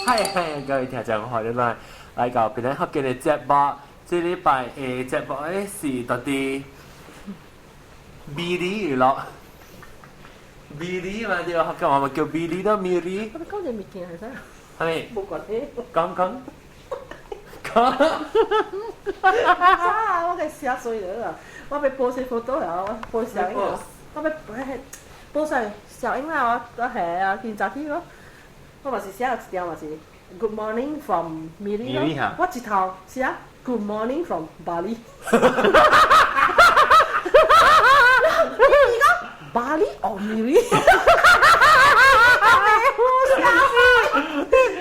係係，各位聽眾好，你來來到今日福建的節目。這禮拜的節目咧是到佇美里娛樂，美里嘛對，福建話嘛叫美里到美里。我講隻物件係啥？係咪？無關係。講講講。啊！我給寫衰了啊！我欲 post photo 了，我 post 小英啊，我欲 post 小英啊，我我係啊，今早起我我嘛是寫了一條嘛是 Good morning from Miri 咯，我一頭寫 Good morning from Bali。伊講 Bali or Miri？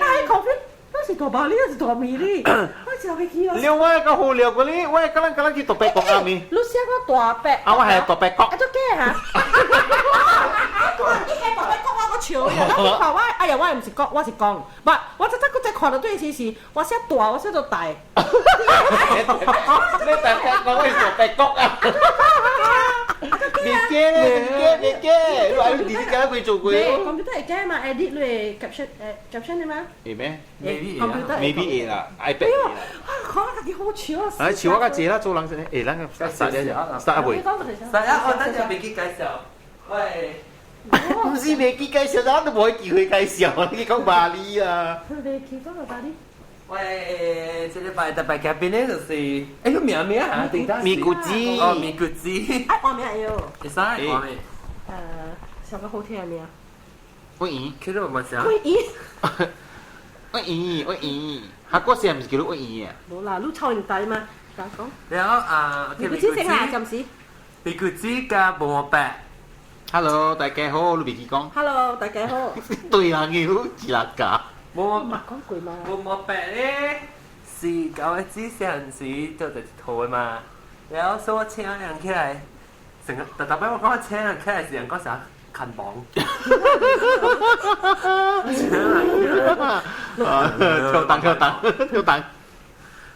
哎，confuse，是大巴黎還是大米哩？我真袂記咯。你我個好料嗰啲，我個人個人去大伯國啊咪。你寫個大伯。啊，我係大伯國。啊，足假嚇！你係大伯國，我閣笑呀！你看我，哎呀，我毋是國，我是講，唔，我這這閣再看到對時是，我寫大，我寫做大。你大伯國，我是大伯國啊！別驚咧，別驚，別驚，你話你弟弟敢會做過？ computer 會改嘛？edit 你 caption 誒 caption 的嘛？會咩？Maybe ？Maybe 會啦，iPad 會啦。啊，看家己好笑啊！啊，笑我較濟啦，做人先，會咱個殺了，殺未？殺啊！我等陣未記介紹，喂，毋是未記介紹，咱都無機會介紹，你講巴黎啊？未記講個巴黎。喂，這禮拜特別嘉賓咧就是，欸個名咩啊？咪古子。哦，咪古子。哎，換名會哦。會使換名。上個好聽的名。喂姨，叫做乜啥？喂姨。喂姨，喂姨，下個時毋是叫你喂姨啊？無啦，你臭人大嘛？講講。然後啊，咪古子先啊，暫時。咪古子加毛毛白。 Hello，大家好，你袂記講。 Hello，大家好。對人嘅你一粒㗎。毛毛講過嘛？毛毛白咧是舊嘅之前時就佇佚佗的嘛，然後所以我請人起來，成日特特擺我講我請人起來是人講啥？看榜。請人起來。跳檔跳檔跳檔。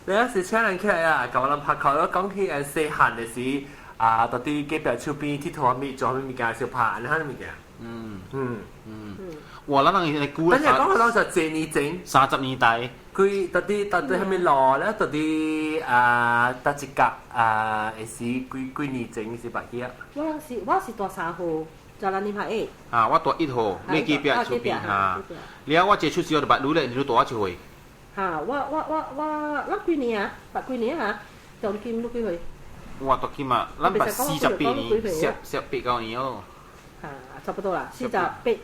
然後是請人起來啊，共我人拍口，我講起細漢的時啊，到佇隔壁厝邊佚佗物做啥物件相拍，按呢物件。哇！咱人會久等下講佢講就幾年前， 30年代。佢到底到底蝦米路咧？到底啊，搭一角啊，會是幾幾年前是捌去啊？我是大三號，就咱年拍 A。啊，我大一號，你隔壁厝邊哈。了我這出世我就捌你咧，你大我一歲。哈！我幾年啊？捌幾年啊？當今你幾歲？我到起碼，咱捌48年，十八九年哦。啊，差不多啦，48、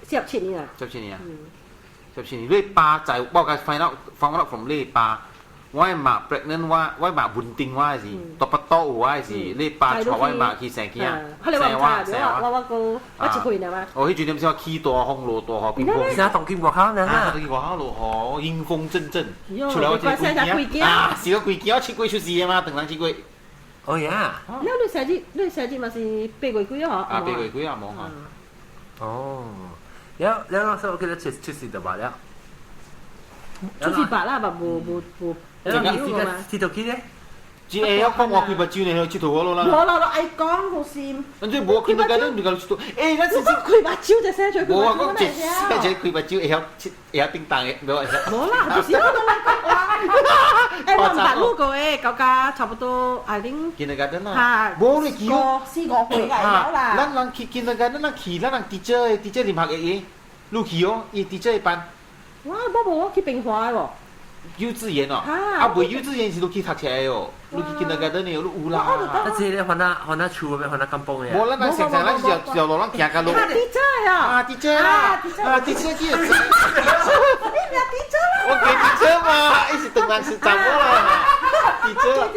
47年啦。十七年啊。十七年，你爸在我甲 find out，find out from 你爸，我的媽 pregnant 我，我的媽穩定我的時，大腹肚有我的時，你爸帶我的媽去生囝，生我生我。我我我一歲爾嘛。哦，彼陣點說起大風落大雨，冰風。啥當今外口呢？啊，當今外口落雨，陰風陣陣，出來我一個規囝，啊，是個規囝，我七月出世的嘛，長人七月。哦呀！了你生日，你生日嘛是八月幾啊？啊，八月幾啊，無哈。哦，了了那時候我記得出世就捌了。出世捌啦，捌無無無。了你佚佗去咧？只會曉講我開目睭呢，佚佗我咯啦。無啦，我愛講好心。咱這無開目睭，咱就共佚佗。欸，咱是開目睭就寫做開目睭，無啊，講一寫一個開目睭會曉會曉叮當的，無會曉。無啦，就是我都來講話。欸，我毋捌愈過的，到家差不多 I think。 Kindergarten 啦。無你記四五歲就會曉啦。咱人去 kindergarten，咱去咱人 teacher 的 teacher 林學的，你去哦，伊 teacher 的班。我無無，我去平華的無。幼稚園哦，啊，未幼稚園時都去讀冊的哦，你去 kindergarten 的你有啦。啊，這個番仔番仔厝的，番仔甘榜的。無，咱人成成咱是條路，咱行較路。啊，teacher 啊！啊，teacher 啊！啊，teacher 去。你名 teacher 啦？我記 teacher 嘛，伊是當人是查某啦。teacher。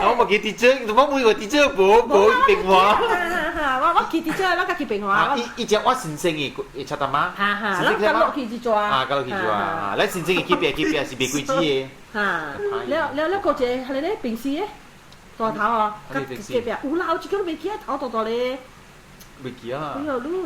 我無記 teacher，我每個 teacher 無無去平華。我記 teacher，我家去平華。伊伊只我先生的會插大媽。哈哈，咱甲落去一逝。啊，甲落去一逝啊！咱先生的隔壁隔壁是賣果子的。哈，了了了，過一個係咧平時的大頭哦，隔壁有啦，有一個都袂記得頭大大咧。袂記啊！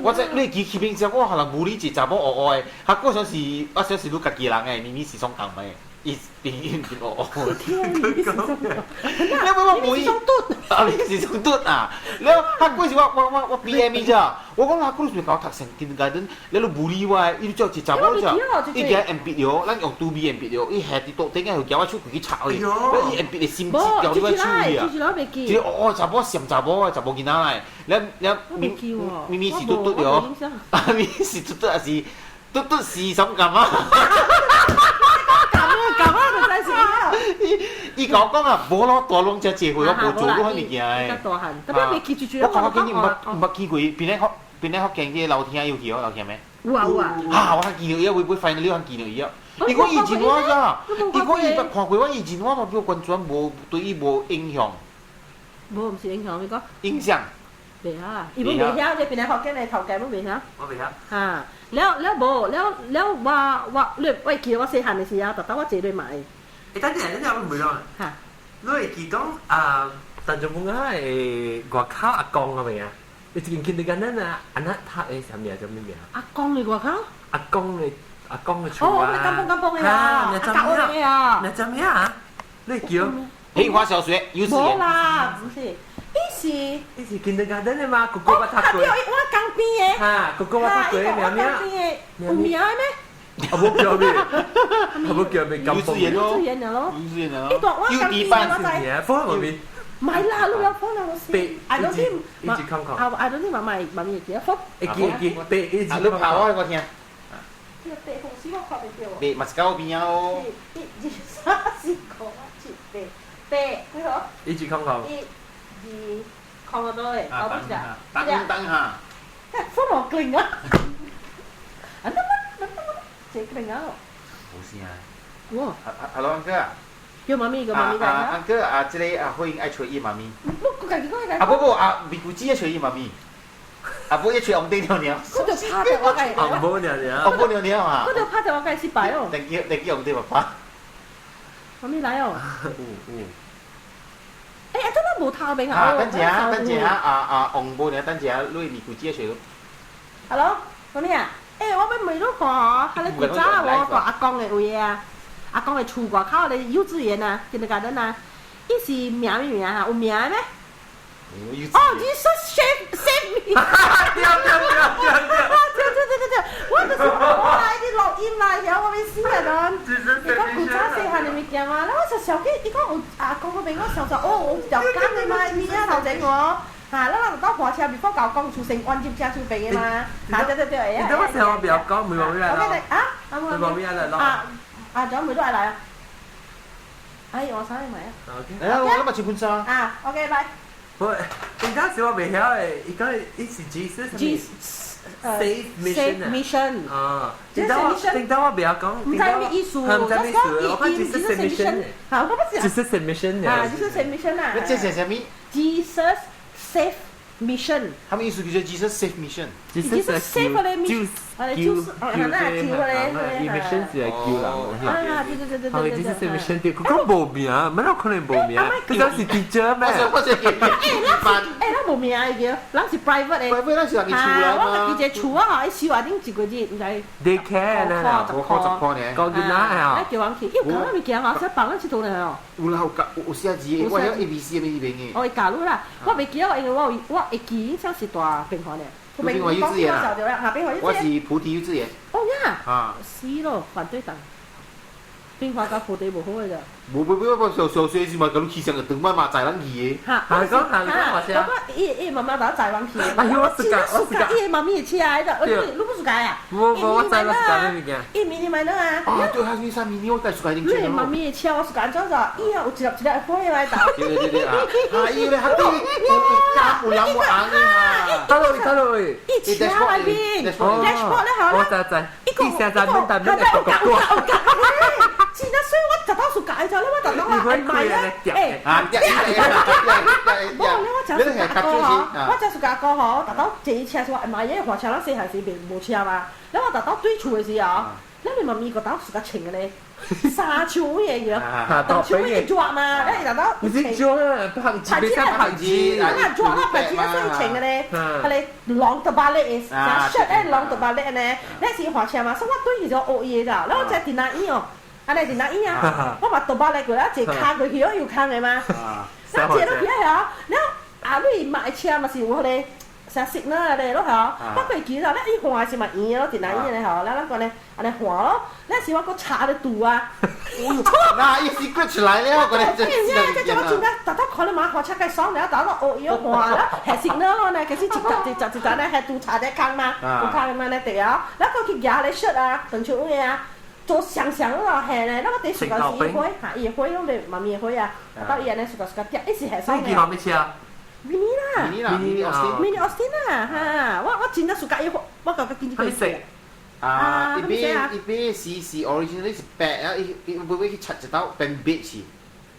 我知你記起名字，我可能無你一查某烏烏的，他過想是我想是你家己人的，明明是創共的，伊伊變變哦哦。天，你是什麼？你我冇你是種嘟？啊，你是種嘟啊！了，啊，嗰時我 PM 伊咋，我講啊，嗰時搞讀成 kindergarten，你都無理我，伊就叫一查某咋，伊驚鉛筆了，咱用拄筆鉛筆了，伊下佇桌頂仔，就舉我手規去插伊，伊鉛筆的心智掉入我手裡啊！一個哦查某閃查某的查某囡仔來，了了咪咪咪是嘟嘟了，啊咪是嘟嘟還是嘟嘟是什幹嘛？咁啊，就真是啊！伊甲我講啊，無咯，大攏遮濟歲，我無做過彼物件的。較大漢，特別未記住住。我感覺見你毋捌去過，邊咧福邊咧福建這個樓廳有去哦，樓廳咩？有啊有啊。啊，我較記得伊啊，會 final 我較記得伊啊。伊講以前我咋？伊講伊捌看過我以前我嘛，比完全無對伊無影響。無，毋是影響，你講。影響。袂曉啊，伊攏袂曉，這邊咧福建的頭家攏袂曉。我袂曉。哈，了了無，了了我我你我記得我細漢的時候，逐逐我坐落買。欸，等陣，等陣，我問你。哈。你會記講啊？陳仲文啊，的外口阿公係咪啊？你一間 kindergarten 啊，安那讀的啥名叫咩名？阿公的外口？阿公的阿公的厝啊。哦，那甘榜甘榜的啊，阿公的啊。那叫咩啊？你叫？培華小學幼稚園。無啦，不是。伊是伊是 kindergarten 的嘛？哥哥捌讀過。我江邊的。哈，哥哥捌讀過，名名。有名的咩？啊，無叫咩？啊，無叫咩？幼稚園咯。幼稚園咯。幼稚園咯。伊大我江邊的，我知。放喺邊？唔係啦，你有放啦，我先。I don't think。一直看看。啊，I don't think 媽媽媽咪會記得放。會記會記，八一直。你拍我我聽。這個八紅絲我看袂到。八嘛是到邊仔哦。一、二、三、四、五、七、八，八幾號？一直看看。一、二，空個多的，搞不起來。等等下。風浪勁啊！啊，那麼那麼這個啊！無聲。哇！Hello，uncle。叫媽咪，叫媽咪來啊，uncle 啊，這個啊，慧英愛揣伊媽咪。不，家己講啊不不啊，咪姑姊愛揣伊媽咪。啊不，伊揣王弟娘娘。我就拍著我家。王母娘娘。王母娘娘啊。我就拍著我家失敗哦。 Thank you，Thank you，王弟爸爸。媽咪來哦。有有。欸，啊，這咱無頭面啊！等陣啊，等陣啊，啊啊，王母娘，等陣啊，你咪姑姊揣。 Hello，媽咪啊，欸，我欲問你看哦，彼個古早我蹛阿公的位啊，阿公的厝外口的幼稚園啊，kindergarten 啊，伊是名咩名啊？有名咩？哦，Jesus save save me！對對對對對對對對對，我就是我來你錄音來，曉我欲死啊！伊講古早細漢的物件嘛，然後我就想起，伊講有阿公嗰邊，我想說哦，有條間的嘛，物件頭前我。嚇，咱人到火車 before 到公厝先彎入車厝邊的嘛，嚇對對對，會啊。你等我先，我不要講，問媽咪來咯。啊？問媽咪來咯。啊啊，仲有問來來啊？哎，我啥你買啊？ OK。哎，我諗住穿婚紗。啊，OK，拜。不，你當時我袂曉的，伊講伊是 Jesus Save Mission 啊！頂當我頂當我袂曉講，毋知咩意思，毋知咩意思，我講 Jesus Mission，嚇，我不知。 Jesus Mission 啊，Jesus Mission 啊。你這是啥物？Jesus Save Mission。他們意思叫做 Jesus Save Mission。 Jesus save 個 mission，就是哦，那救個咧，mission 是來救人。啊，對對對對對對。 Jesus Mission 對，佢講無名，乜有可能無名？佢講是 teacher 咩？我是欸，咱無名的叫，咱是 private 的。 private 咱是家己厝啦我家己一個厝啊，伊收啊頂一個月，毋知。 Daycare 啦， 10塊10塊呢。高囡仔啊。叫人去，伊有教咱物件啊，說放咱佚佗呢哦。有啦，有教有寫字，我曉 A B C 啥物邊的。哦，伊教你啦，我袂記得，因為我有我會記，像是蹛平凡的。平華幼稚園啊！我是菩提幼稚園。哦呀！啊！死咯，反對黨。平華佮菩提無好個咋？無無無無，小小學時嘛，佮你去上個長擺嘛，載人去的。哈！哈講哈講話我伊伊媽媽把我載人去。哎呦，我暑假我暑假。伊媽咪的車，迄個，你你不暑假啊？無無，我載我暑假咩物件？伊迷你買啷啊？啊，對，他是啥迷你，我帶暑假你媽咪的車，我暑假怎做？伊啊有一粒一粒火來投。對對對啊！啊，伊咧，他對，有加有人有紅的啊。得落得落，伊車內邊，dashboard 咧好我知知。伊現在免擔免會國國。真啊，所以我十到暑假就咧，我特登話唔係啊，欸，啊，無咧，我食暑假過吼，我食暑假過吼，特登坐車說唔係，火車咱細漢時袂無車嘛，咧我特登對厝的時候，咧你媽咪個當暑假穿的咧，衫長的個，長的抓嘛，咧伊特登，唔是抓啊，拍字，別使拍字，啊抓啦，拍字啊，所以穿的咧，佢咧long 到巴咧的，shirt 咧 long 到巴咧呢，咧是火車嘛，所以我對伊就學伊的咋，咧我在電腦院哦。按呢佇那伊啊，我嘛倒巴來過啊，坐卡過去，我有空的嘛。咱坐落去啊，了阿蕊嘛的車嘛是有彼个啥色呢咧，咯吼，我過去了，伊換是嘛圓的咯，佇那伊的吼，了咱講咧按呢換咯，了是我閣插咧拄啊。那伊 secret 出來了，嗰個真係。這這我真正逐逐看你嘛換車介爽了，逐逐學伊換了，下色呢咯呢，其實一集一集一集咧，下拄插咧空嘛，有空嘛咧對啊，了閣去舉咧shirt 啊，長袖的啊。做雙雙咯，下咧，那個第暑假是伊花，哈，伊花攏咧媽咪的花啊，到伊按呢暑假暑假跌，伊是下爽的。你叫啥物車？Mini 啦，Mini 啦，Mini Austin，Mini Austin 啦，哈，我真正暑假伊，我感覺緊張。色？啊，伊買伊買是 originally 是白啊，伊伊會會去擦一道變白是。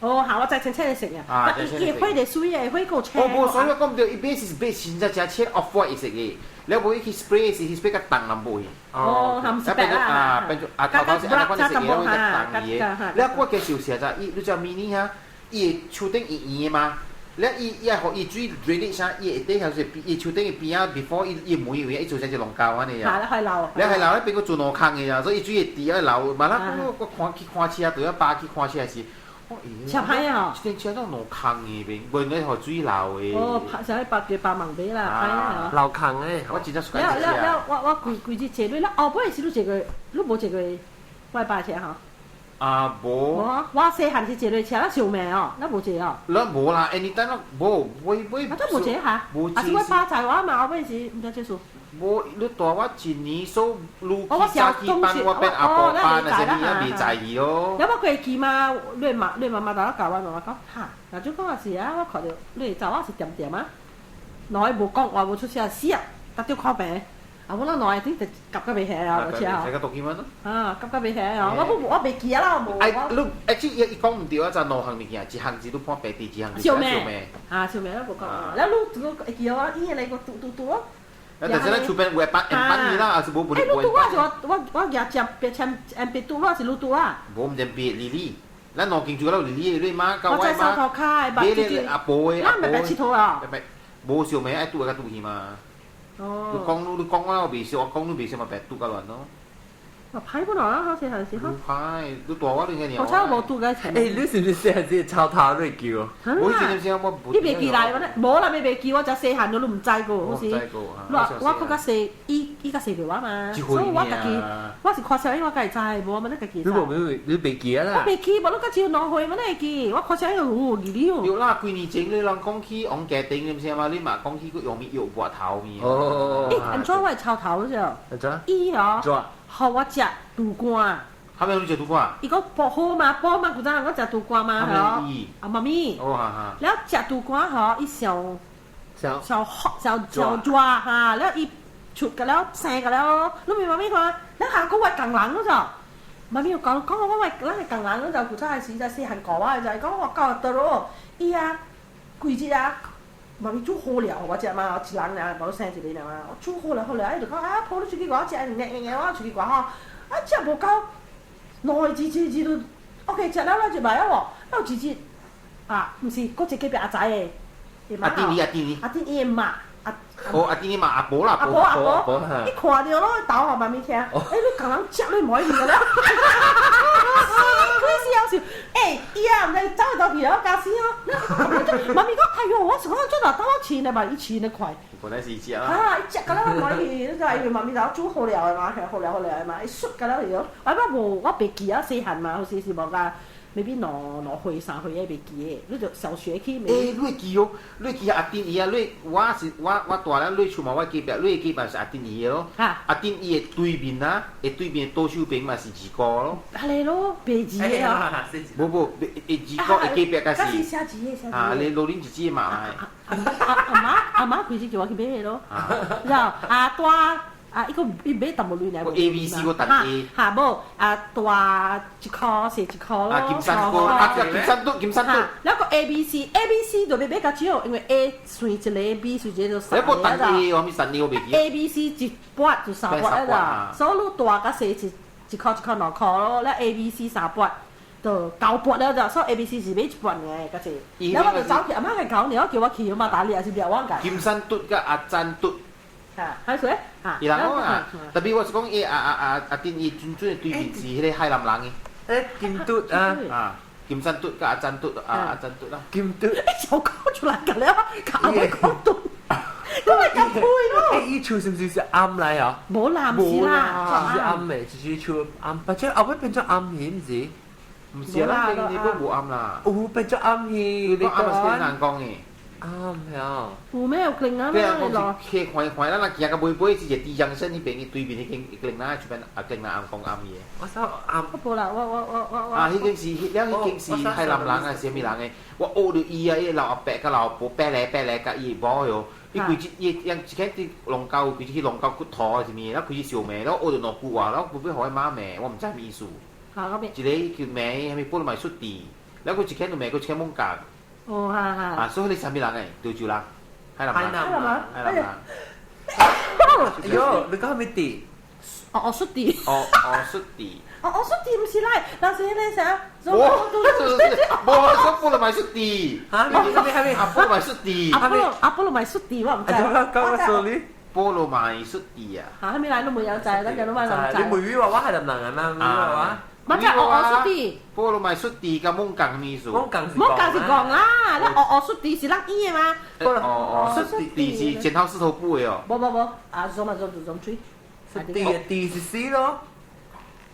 哦，好，我再淺淺的色啊。伊花的水的，花夠青。哦，無，所以我講毋對，伊買是買真正誠淺 off white 色的。了尾去 spray 是去 spray 較重淡薄去。哦，含是白啦。啊，變做啊，頭頭是按呢款色的，了較重去的。了我加想是啥？伊你知 mini 哈，伊的樹頂圓圓的嘛？了伊伊愛予伊水 drainage 啥，伊下底還是伊樹頂的邊仔，before 伊伊門位，伊做成一龍溝按呢啊。嚇，了流。了還流咧變個做兩空的啊，所以伊水會滴啊流。嘛啦，我我看去看車，對啊，爸去看車時。車歹啊！這車種兩空的邊，無咧予水流的。哦，拍啥白嘅白網底啦，歹啊！流空的。我真正喜歡了了了，我我規規日坐落，了後尾時你坐過，你無坐過我爸車吼？啊，無。我細漢時坐落車，咱上命哦，咱無坐哦。咱無啦，anytime 咱無，我我。啊，都無坐哈？無。啊，是我爸載我嘛，後尾時毋知這事。無，你大我一年，所以你去早起班，我變阿婆班，那啥物啊，袂在意咯。了我過去嘛，你媽你媽媽頭教我媽媽講，哈，若就講也是啊，我看著你查某是恬恬啊，兩个無講話無出聲，死啊，逐著看病。啊，我咱兩个頂就夾甲袂下啊，無車啊。啊，夾甲袂下啊！我不我袂記啊啦，無。哎，你哎，這伊伊講毋對啊，就兩項物件，一項是你看白佇，一項是燒命。啊，燒命我無講。了你這個會記哦，伊個個拄拄拄哦。啊，但是咱厝邊有會班會班伊啦，還是無無欸，你拄我是我我我舉接別簽 M P 拄，我是你拄啊。無毋是別莉莉，咱兩間住了莉莉，你媽佮我媽。我在頭卡的，別阿婆的阿婆。咱袂白佚佗啊。無相命愛拄會較拄去嘛。哦。你講你講我袂熟，我講你袂熟嘛，白拄較亂咯。我歹不喏，好似還是好。歹，你大我你個好彩無拄個欸，你是毋是細漢時抄頭瑞叫？我以前就是我你袂記來，無啦，未袂記，我才細漢，你都毋知過，好似。我我閣較細，伊伊較細過我嘛，所以我家己我是看小英，我家己知，無我嘛你家己知。你無你你袂記啊啦？我袂記，無你較少兩歲嘛，你會記？我看小英有記了。對啦，幾年前你人講起王家頂，你毋是嘛？你嘛講起閣用米藥拔頭面。哦。欸，按怎我會抄頭啫？按怎？伊哦，怎？予我食杜瓜。後面你食杜瓜？伊講補好嘛，補嘛，古早人講食杜瓜嘛，吼。啊媽咪。哦哈哈。了食杜瓜吼，伊上上上上上熱哈，了伊出個了生個了，你明媽咪看，了下個我共人咯就，媽咪有講講我我咱係共人咯就，古早時在細漢教我就，講我教得咯，伊啊，規日啊。媽咪煮好了，我食嘛，一人爾，無生一個爾嘛。我煮好了好了，伊就講啊，抱你出去外口食，硬硬硬，我出去外口，啊，食無夠，兩個字字字都 OK，食了了就袂曉無，有一日啊，毋是，閣一個隔壁阿仔的，阿弟阿弟阿弟伊的媽，阿哦阿弟嘛阿婆啦，阿婆阿婆，伊看著咯，頭予媽咪聽，欸，你共人食你無愛去了。死笑，欸，伊啊，毋知走倒去了，咬死哦！媽咪講，哎喲，我是講怎若等我飼的嘛，伊飼得快。本來是食啊。啊，伊食到了無愛去，你知因為媽咪頭煮好料的嘛，好料好料的嘛，伊媠到了去哦。我捌無，我袂記啊，細漢嘛，有時是無甲。maybe 兩歲三歲也袂記得，你就小學去。欸，你會記哦？你會記阿丁伊啊？你我是我我大了，你厝嘛我隔壁，你的隔壁是阿丁伊的咯。阿丁伊的對面啊，伊對面左手邊嘛是二哥咯。啊咧咯，白字的啊。無無，二哥的隔壁才是。寫字的寫字。啊，你老林姐姐嘛。阿阿媽阿媽開始叫我去買的咯。然後阿大。啊！伊閣伊買淡薄鐳爾， A B C 閣單 A。哈無啊，大一箍細一箍咯。啊，金山哥，啊，金山拄，金山拄。了閣 A B C，A B C 就欲買較少，因為 A 算一个，B 算一個就三個啦。單 A 我咪三 A 我袂記。 A B C 一撥就三撥啦，所以你大佮細一一箍一箍兩箍咯，了 A B C 三撥就九撥了就，所以 A B C 是買一撥爾，較濟。了我就走去阿媽共講，爾叫我去嘛，打理還是掠我共。金山拄佮阿珍拄。啊，還是啊？伊人講啊，特別我是講伊阿阿阿阿丁伊真準的對面是彼個海南人的。誒金嘟啊，啊，金山嘟佮阿珍嘟啊，阿珍嘟啦。金嘟。欸，就講出來㗎了，阿妹講嘟，咁咪咁配咯。欸，伊厝是毋是是暗來啊？無啦，毋是啦，是暗的，就是厝暗，或者後尾變做暗去，毋是？毋是啦，你都無暗啦。有變做暗去，你暗是難講的。暗呀。有咩有另啊咩嚟？去看看，咱若行到尾尾是一個低江省那邊，對面彼間另那這邊啊，另那暗講暗的。我說暗。無啦，我我我我我。啊，彼間是，了彼間是海南人啊，是啥物人的？我學著伊啊，伊老阿伯佮老阿婆伯來伯來佮伊某喲。伊規日伊伊一開佇龍溝，規日去龍溝骨頭啊啥物，了開始相罵，了學著兩句話，了無欲予伊媽罵，我毋知啥物意思。一個叫罵啥物，菠蘿麥出地，了閣一間就罵，閣一間懵教。哦，哈哈。啊，所以你啥物人誒？潮州人，海南人，海南人。哎喲，你講啥物地？哦哦，出地。哦哦，出地。哦哦，出地毋是來，但是彼个啥？無，無，說菠蘿麥出地。哈？啥物啥物？啊，菠蘿麥出地。阿菠蘿阿菠蘿麥出地，我毋知。講講 sorry。菠蘿麥出地啊！嚇，啥物來攏無曉知，咱就攏嘛毋知。你問我，我海南人啊嘛，問我。嘛只哦哦出地。菠蘿麥出地佮懵講意思。懵講是懵講是講啦，咱哦哦出地是咱演的嗎？哦哦出地是剪刀石頭布的哦。無無無，啊，做嘛做做做水。出地啊，地是死咯。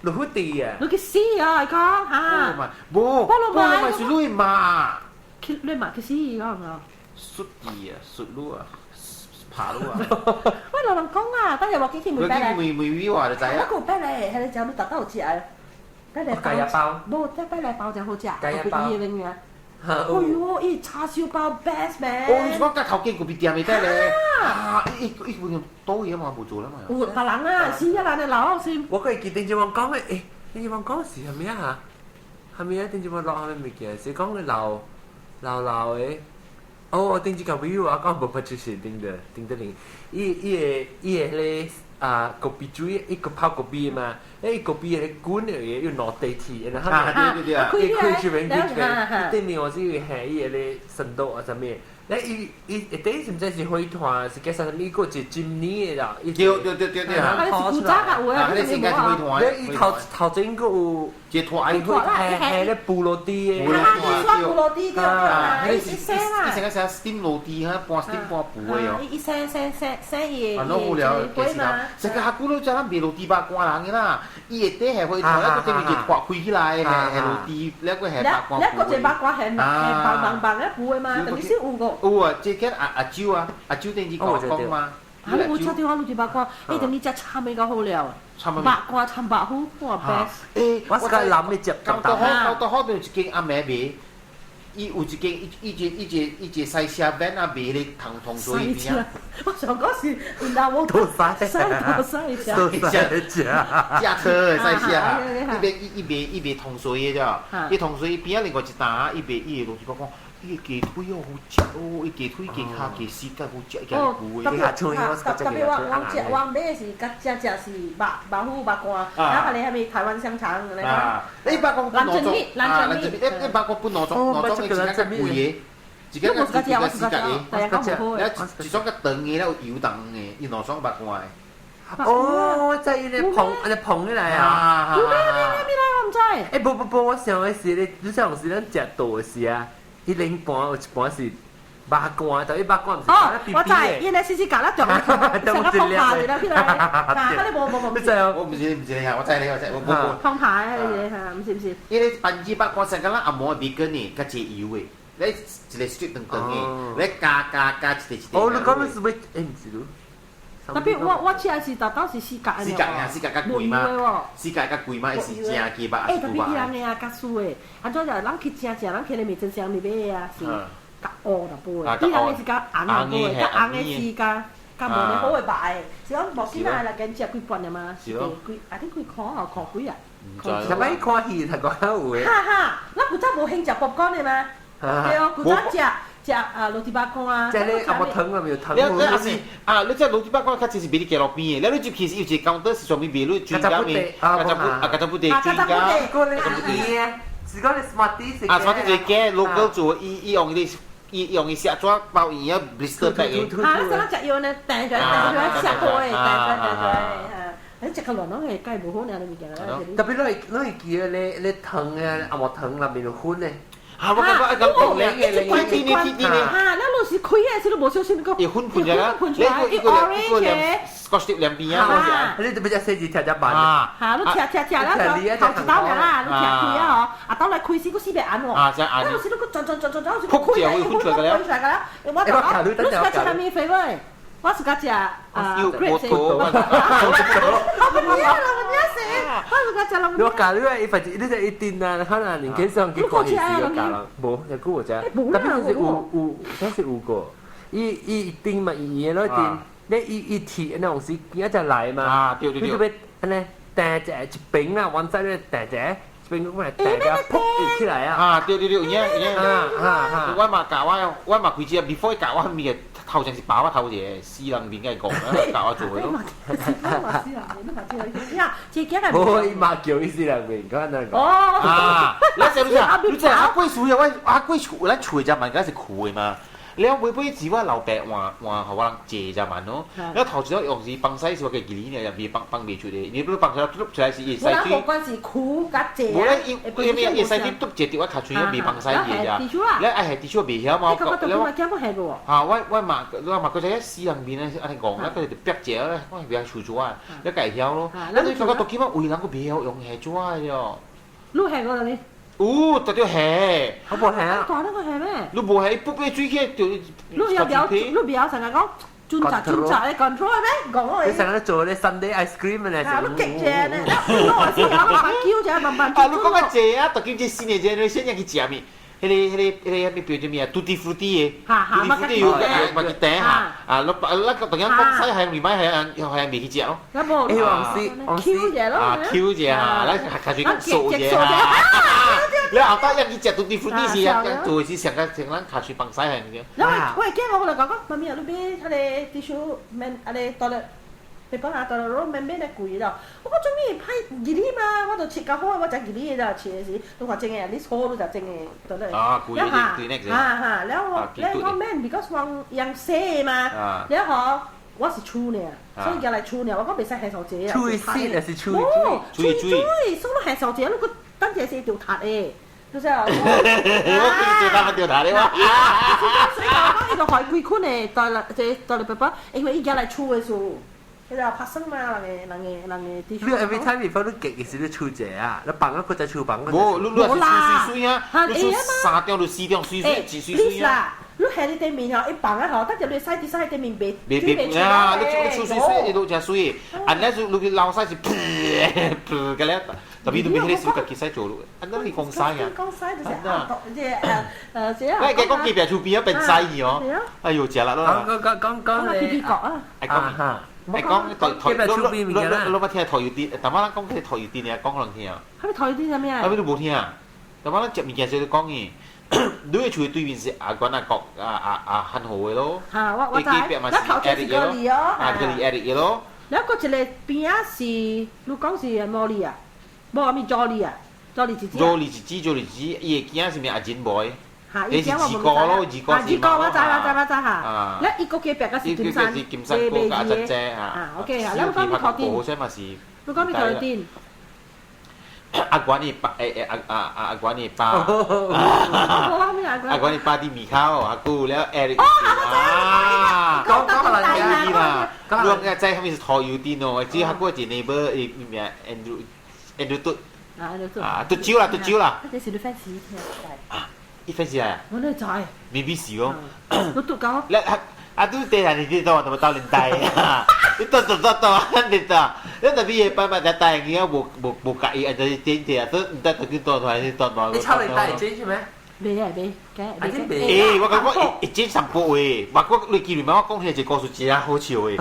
落雨地啊！你去死啊！伊講嚇，無，菠蘿麥是你嘛？去你嘛去死伊講啊！出地啊，出路啊，爬路啊！喂，老人講啊，等下我記去問白你問問我就知啊。我講白咧，彼個食你達到有食的。白來包，無，這白來包真好食，雞包。哎喲，伊叉燒包 best man。哦，你是講佮頭家咖啡店的咧？啊，伊伊伊倒去嘛，無做啦嘛。有別人啊，是啊，人的老是。我閣會記頂一晚講的，欸，頂一晚講是啥物啊？啥物啊？頂一晚落啥物物件？是講老老老的。哦，頂一個朋友我講無捌就是頂的頂得靈，伊伊個伊個彼個啊咖啡水，伊個泡咖啡嘛，伊咖啡個滾的有落地鐵，然後啊對對對，伊開這邊開這邊，對面我是下伊個咧深度啊啥物。咧伊伊一底是毋知是火團，是叫啥物？伊閣一今年的啦。對對對對對啊！啊，是古早較有啊，彼個是應該是火團。咧伊頭頭前閣有一個團，係係咧布羅蒂的。啊，伊刷布羅蒂對對啦，伊生啦。伊成個啥 steam 羅蒂哈，半 steam 半布的哦。伊生生生生伊啊，攏有了，其實這個較久攏知咱賣羅蒂肉乾人的啦，伊下底係火團，了閣頂面一個開起來，係係羅蒂，了閣係肉乾。了閣一個肉乾係係棒棒棒咧布的嘛，等於是有個。有啊，這個阿阿周啊，阿周頂次講講嘛。啊，你有吃到我滷肉乾，欸，等你食參的較好了。肉乾參肉糊，哇 best。欸，我是較男的食到到好，到好，有一間阿妹賣，伊有一間伊伊一伊一伊一個西車 van 啊賣彼個糖糖水邊啊。我想講是，老母多西，多西食，多西食，駕車的西車啊，伊賣伊伊賣伊賣糖水的啫，伊糖水邊仔另外一擔，伊賣伊個東西，我講。伊個雞腿哦好食哦，伊雞腿雞跤雞絲較好食，伊家己的。特特別我我食我買的是較正食是肉肉脯肉乾，然後彼個啥物台灣香腸安尼。啊，你肉乾分兩種，啊，蘭鎮米，你肉乾分兩種，兩種的一個較貴的，一個較貴，一個四角的，了一種較長的，了有油重的，伊兩種肉乾的。哦，我知伊咧捧，按呢捧起來啊！有咩咩咩咩來我毋知。欸，無無無，我想的是咧，你想是咱食倒的時啊。伊零盤有一盤是肉乾，但伊肉乾毋是。哦，我知，伊咧絲絲夾粒中，成個放排嚟啦，起來，啊，你無無無。你知哦？我毋是毋是我知你，我知，我無。放排迄個嚇，毋是毋是。伊咧番薯肉乾成個咱阿嬷的麵羹呢，較濟油的，咧一個雪長長的，咧加加加一個一個。哦，你講的是欲？欸，毋是囉。特別我我食的是大到是四角的。四角啊，四角較貴嘛？四角較貴嘛？伊是正雞肉還是欸，特別伊人的啊，較輸的，按怎就人去食食，人去咧味噌箱裡買的啊，是較烏淡薄的。伊人的是較紅淡薄的，較紅的是較較無呢好的肉的。是講無幾若來減食幾半爾嘛？是幾啊？你幾箍啊？箍幾啊？啥物看戲才講有的。哈哈，咱古早無興食爆谷的嗎？對，古早食。食啊，滷肉乾啊！即係阿無湯啊，沒有湯。你你也是啊，你這滷肉乾較濟是賣佇街路邊的，了你入去是有一個 counter 是專門賣你水餃麵，較早不啊，較早不地水餃，較早不地啊，是講你 Smarties 啊，Smarties 是假 local 做，伊伊用伊伊用伊寫紙包圓啊，blister bag 的。啊，你啥食藥呢？彈出來，彈出來，食過的，彈出來，彈出來，哈。你食較亂攏係計無好爾，你物件啦。特別你會記得你糖啊，紅毛糖內面有粉咧。啊，我感覺咁一天天天嚇，咱老時開的時都無小心個，會粉噴出來，噴出來，一個兩 Scotch tape 兩邊啊，你特別只細字貼只板。嚇，你貼貼貼啦，頭一刀啦，你貼開啊嗬，啊倒來開時閣四百按喎，啊，這按，咱有時你閣轉轉轉轉轉，開來，開出來開出來個啦，我就你是食啥物肥妹？我是較食啊，我我唔知啦，我唔知食，我是較食龍。我教你啊，伊反正你這一定啊，可能連計上去看電視就教啦，無，只久有食，特別是有有，這是有個，伊伊一定嘛，伊伊攞定，你伊伊鐵那種時，伊就來嘛，啊，對對對，你就欲按呢，掟一一邊啦，灣仔咧掟一一邊過來掟個噗起來啊，啊，對對對，有影有影，啊啊啊，我嘛教我，我嘛開始，before 教我物嘅。頭前是爸我頭一個死人面甲伊講，教我做的咯。無，伊嘛叫伊死人面，講安怎講？哦，啊，你知你知，你知阿貴厝啊，我阿貴厝，咱厝的只萬敢是舊的嘛？了尾尾是我老爸換換，予我人借只萬咯。了頭一用是幫西是我家己呢，也未幫幫袂出的。你不如幫出來，出來是伊使水。無關是苦甲借。無咧，伊伊咩伊使水篤一滴我卡喙，未幫西的咋。了愛下滴水袂曉嘛？了我啊，我嘛我嘛閣知影死人面咧，按呢戇，咱閣就逼一下咧，我袂曉厝紙啊，了家會曉咯。了你感覺到起碼有人閣袂曉用下紙的哦。你下過啦你？有，特著下。我無下啊。大那個下咩？你無下，伊卜個水起就。你有表，你表成日講專責專責咧 control 咩？講我。你成日做咧 sundae ice cream 咧。啊，你極正咧，你我先有慢慢叫者，慢慢。啊，你講較濟啊，特叫這新的這個先入去食物。彼個彼個彼個標做咩啊？Tutti frutti 的，Tutti frutti 有有嘛去甜哈？啊，咱咱當然講西係未買係係未去食咯。啊無，欸， Q 者咯，啊 Q 者哈，咱較較水素者哈。你後底入去食 Tutti frutti 時，做是上個上咱較水放西係唔對。我我會驚我來講講，媽咪啊，你買彼個 tissue 免啊個倒了。你幫下到了，攞免買咧貴咯。我講做咩歹義理嘛？我就切較好，我食義理的啦，切的時，你看真的，你錯你就真的，對不對？啊，貴的貴那個。哈哈，了我了我免，because 我用洗嘛。了後我是厝呢，所以寄來厝呢，我講袂使下數濟啊。厝洗還是厝水？厝水，所以下數濟，你閣等下是著塌的。就是啊，我叫做他們掉頭的話，所以講伊就害規款的，帶來這帶來爸爸，因為伊寄來厝的時候。彼個拍生嘛，人个人个人个。你 every time before 你結嘅時，你厝者啊，你放啊，佢在廚房。無，你你是水水啊，你厝三點到四點水水，一水水啊。你下你對面吼，一放啊吼，等陣你洗啲洗對面袂袂袂啊！你你厝水水，你都誠水。啊，你是你去流屎是噗噗個咧，特別你彼個水家己使做咯。啊，那你講屎啊？講屎就是啊，這這啊。我講講隔壁厝邊啊變屎去哦。哎呦，食力咯。講講講講咧。皮皮角啊。愛講哈。愛講台台，你你你捌聽台油店？淡仔咱講起台油店爾，講予人聽。啥物台油店啥物啊？啥物你無聽？淡仔咱食物件時就講伊，你的厝對面是阿關阿國阿阿阿漢和的咯。嚇，我我知。咱頭前是高麗哦。啊，高麗 Eric 咯。了，閣一個邊仔是，你講是毛利啊？無，啥物佐利啊？佐利一支。佐利一支，佐利一支，伊的囝是名阿金 boy。嚇，伊是二哥咯，二哥啊，二哥我知我知我知嚇。了，伊個隔壁個是金山，金山哥甲阿珍姐嚇。啊，OK 啊，了講咪頭頂。好彩嘛是。你講咪頭頂。阿管你爸誒誒阿阿阿阿管你爸，阿管你爸佇面口，阿姑了 Eric 啊，講講來啦，你講知啥物是拖油店哦？只阿姑一 neighbor 伊名 Andrew Andrew 嘟，啊，嘟酒啦，嘟酒啦。這是你 fans 聽。伊 fans 啊？我哪知？未必是哦。你拄講。了啊啊！拄地下你知道，怎麼到年代啊？你到到到到年代，你特別夜班嘛，在大營啊，無無無介意，啊就是點點啊，都毋知到去倒出來是倒倒。你抄你帶錢是咩？未啊未，啊真未。欸，我感覺一一整三步話，我你記住嗎？我講起來一個故事真好笑的。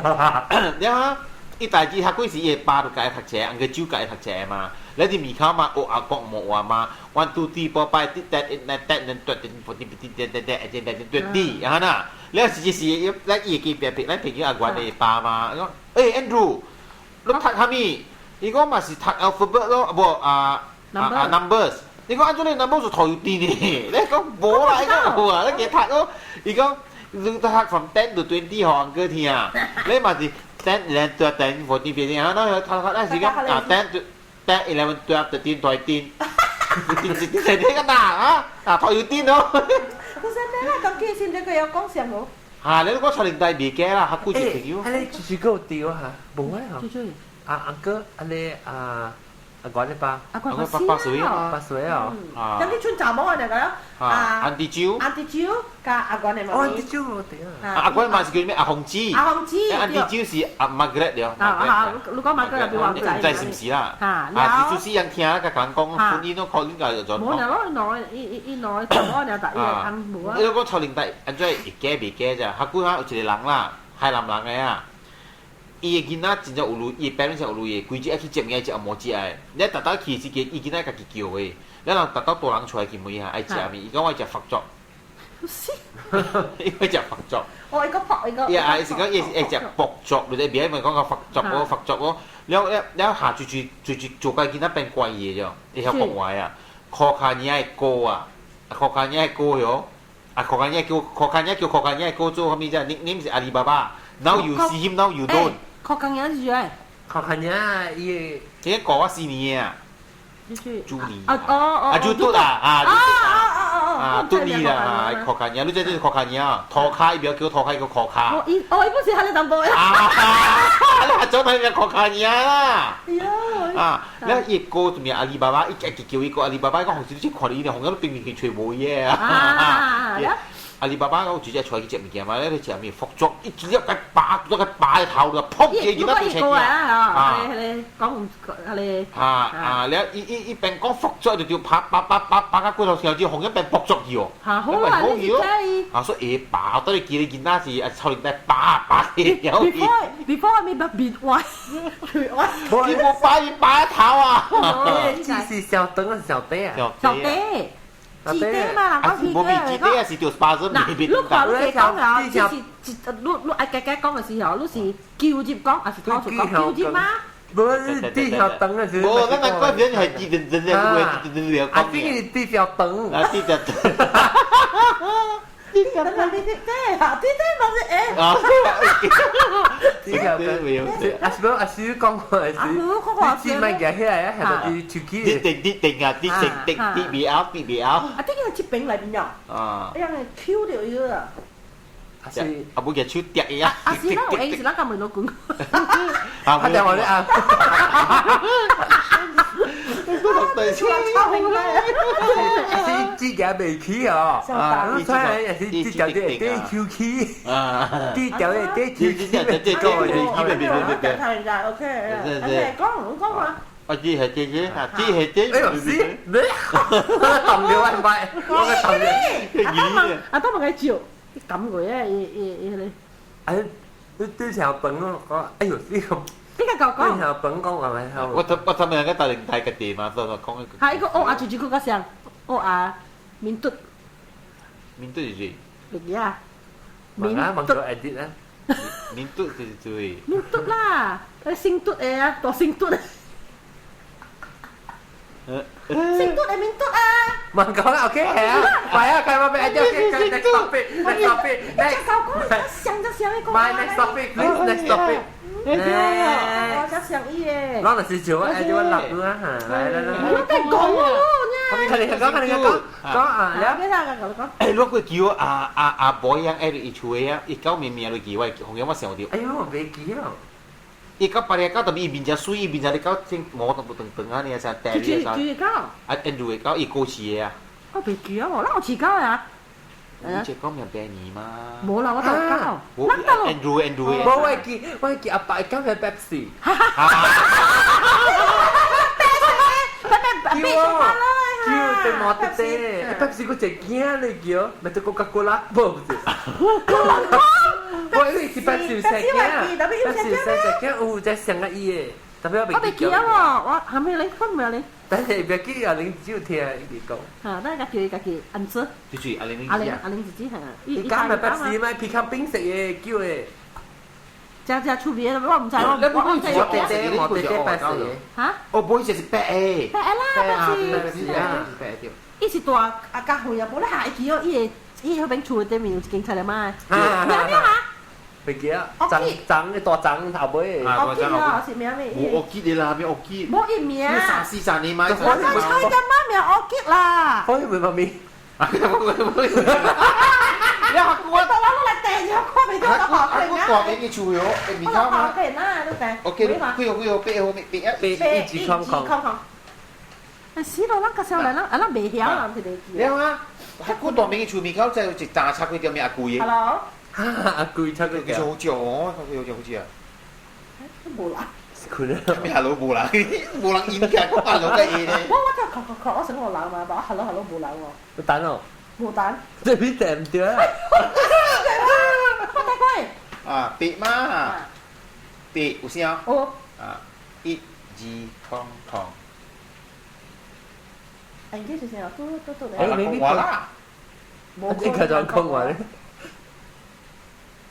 你看，伊代誌較幾時，伊爸就共伊讀冊，翁個酒共伊讀冊嘛。你佇面口嘛，學阿公無話嘛，one two three four five six seven eight nine ten eleven twelve thirteen fourteen fifteen sixteen seventeen eighteen nineteen twenty，啊呐，了是是，咱伊會記別別，咱朋友阿元的爸嘛，伊講，欸 Andrew，你讀啥物？伊講嘛是讀 alphabet 咯，無啊啊啊 numbers。伊講按怎你 numbers 是塗油甜呢？你講無啦，伊講有啊，你加讀咯。伊講你讀 from 10 to 20 予翁哥聽，你嘛是。10, 11, 12, 13, 14, 15啊，那他他那時間啊，10, 10, 11, 12, 13, 14, 15, 16, 17個嗱啊啊，頭要癲咯。不是咩啦，咁其實你佢有講上冇？嚇！你都講臭靈大未驚啦，嚇幾隻朋友。啊，你住住嗰度掉嚇，冇啊？住住。阿阿哥，阿你阿阿關你爸，阿關 8歲啊，8歲啊。咁啲村查某啊，那個啊，安迪蕉。安迪蕉加阿關的媽咪。哦，安迪蕉我頂啊。阿關嘛是叫咩？阿紅子。阿紅子。安迪蕉是阿 Margaret 了。啊啊！你講 Margaret 變王仔。唔知是唔是啦？啊，就是人聽甲人講，婚姻都可能就就。冇啦，攞攞伊伊伊攞查某了，但伊會無啊。你講臭靈大，安怎會假袂假咋？較久啊，有一個人啦，海南人的啊。伊的囡仔真正有鐳，伊的 parents 有鐳的，規日愛去接物件，食無食的。你逐逐去時間，伊囡仔家己叫的。你人逐逐大人出來去問下愛食物，伊講我愛食福粥。伊愛食福粥。哦，伊個福，伊個。伊啊，伊是講伊是愛食福粥，你知別咪講個福粥哦，福粥哦。了了了下最最最最做個囡仔變怪伊的啫，伊曉講話啊，柯卡爾的歌啊，柯卡爾的歌喲，啊柯卡爾叫柯卡爾叫柯卡爾的歌做啥物啫？你你毋是阿里巴巴？Now you see him, now you don't。柯卡爾是誰？柯卡爾伊，這個我四年啊，朱尼啊哦哦，啊朱嘟啊啊啊啊啊啊嘟尼啦啊柯卡爾，你這這柯卡爾啊，拖卡伊不要叫拖卡，叫柯卡。哦伊哦伊不是哈你淡薄啊，你下早睇個柯卡爾啦。啊，你伊個做咩阿里巴巴，伊家己叫伊個阿里巴巴，講紅色你看伊咧，紅色都平平去揣無嘢啊。阿里巴巴我直接出去食物件嘛，你食物福粥，一直接個拔，都個拔頭就撲起，囡仔對出啊！啊，講唔係啊啊！你伊伊伊邊講福粥就就拍拍拍拍拍個骨頭條就紅一邊撲粥去哦。嚇好啊！你睇啊，所以拔到你記你囡仔是啊，臭靈仔拔拔起了。 Before 咪不變歪，歪，伊無拔伊拔頭啊！這是小燈還是小底啊？小底。字底嘛，人講無字底也是著巴子。嗱，你看你講啊，只是你你愛加加講的時候，你是糾入講，還是吐出講？糾入嗎？無，是條燈啊！無，咱那個人係字字字字字字啊，這個是條燈。啊，這條燈。啲條燈，啲啲啊，啲啲嘛是誒。啊，這條燈，啊是無啊是講話是，你字咪夾起來啊，係咪啲手機？啲定啲定啊，啲定定啲 B L 啲 B L。啊，啲個這邊內面啊，啊，哎呀，Q 掉伊啊。啊是，啊無夾手跌伊啊。啊是，咱有閒時咱甲問老公。啊，電話咧啊。是指甲袂起哦，啊，你睇也是指條啲啲 Q 起，指條啲啲 Q 起，對對對，別別別別，OK，OK，講講嘛。啊，這係這這，啊，這係這。哎呦，是，咩？抌掉一塊，我個抌掉。阿當問，阿當問佢照，撳佢啊，伊伊伊咧。哎，你對條本講，哎呦，呢個。你個講講。對條本講係咪？我我他們兩個大靈大個地嘛，都講一個。係一個哦啊，就就個像哦啊，面嘟。面嘟是誰？別啊！面嘟。edit 啊！面嘟是誰？面嘟啦，姓嘟的啊，大姓嘟。姓嘟的面嘟啊！問講啦，OK 係啊，係啊，佢話俾 edit OK，next topic，next topic，next。想就想一個。 My next topic，please next topic。我才想伊的。咱就是笑我，愛笑我六啊嚇，來來來。我在講喎，看你講，看你講，講啊，了。你哪個講？欸，我過叫阿阿阿伯樣愛伊厝的啊，伊狗面面就記我，紅樣我想著。哎呦，我袂記咯。伊到巴黎狗，特別伊面誠水，伊面誠咧狗整毛都無長長啊，爾啥戴哩啥。就是狗。啊，Andrew 的狗，伊過世的啊。我袂記啊，我哪有飼狗啊？你這狗名病年嗎？無啦，我都有狗。無 Andrew Andrew。無，我會記，我會記阿爸講嘅 Pepsi。叫叫對毛啲啲，Pepsi 嗰隻驚你叫，咪就 Coca-Cola，無不是。我以為是 Pepsi 食驚，Pepsi 食驚有隻上個伊的，特別我袂記啊喎，我後面你分唔你？但是別記阿玲只有聽伊講。嚇，咱家己家己按子。就是阿玲阿玲阿玲自己嚇。伊講咪 Pepsi 咪皮卡冰食的叫的。只只出名，我唔知我我唔知。我弟弟我弟弟白色的。嚇？哦，不是是白的。白啦，白色啊，白的。伊是大啊，較肥啊，無咧下一期哦，伊會伊迄邊厝的對面有一間菜店仔。咩咩嚇？袂記啊，長長嘅大長頭尾。啊我記啊，是名咩？無我記得啦，咩我記？無伊名。三四十年嘛。我菜嘅媽名我記啦。可以問媽咪。你學過？我到攞嚟訂咗，看袂到就學啊，我大邊嘅樹喲，面頭嘛。我學啦，都訂。 OK，幾號幾號八號八一八一二空空。空空。死咯！咱個時候來，咱啊咱袂曉啦，毋是袂記。你啊，我大邊嘅樹面口就一大插幾條咩阿貴嘅。 Hello。阿貴插幾條？好少哦，好少好少啊。無啦。佢咧。咩 hello 無人，無人應嘅，我 hello 嘅嘢咧。我我聽咳咳咳，我想我人嘛，我 hello hello 無人喎。有等哦。無等。這邊訂唔對啊！我帶過。啊，八嘛，八有聲。哦。啊，一、二、空空。哎，你這是啥？嘟嘟嘟。哎，你我啦。你繼續講話咧。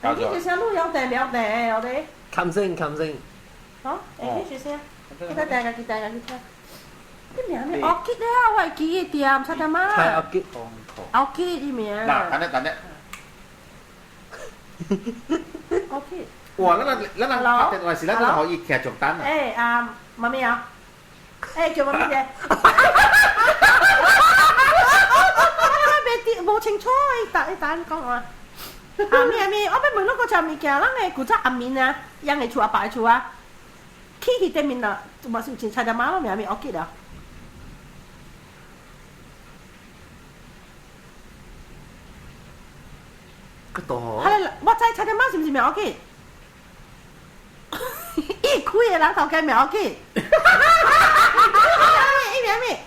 哎，你這聲路有訂沒訂？我哋。冚聲冚聲。好，哎，你這聲，記得訂個，記得個，記得。你名咩？我記得啊，我會記得店，菜點仔。菜我記。我記你名。嗱，等陣等陣。我記。哇！咱人咱人拍電話時，咱人可以徛上單啊。哎，啊，媽咪啊，哎，叫媽咪者。我未無清楚，伊答伊答講話。阿咪阿咪，我欲問你閣一物件，咱的古早阿明啊，養的厝阿爸的厝啊，起去頂面啦，嘛是有一菜店仔，名咪我記了。個大。係我知菜店仔是毋是名我記？伊開的人頭家名我記。伊名咩？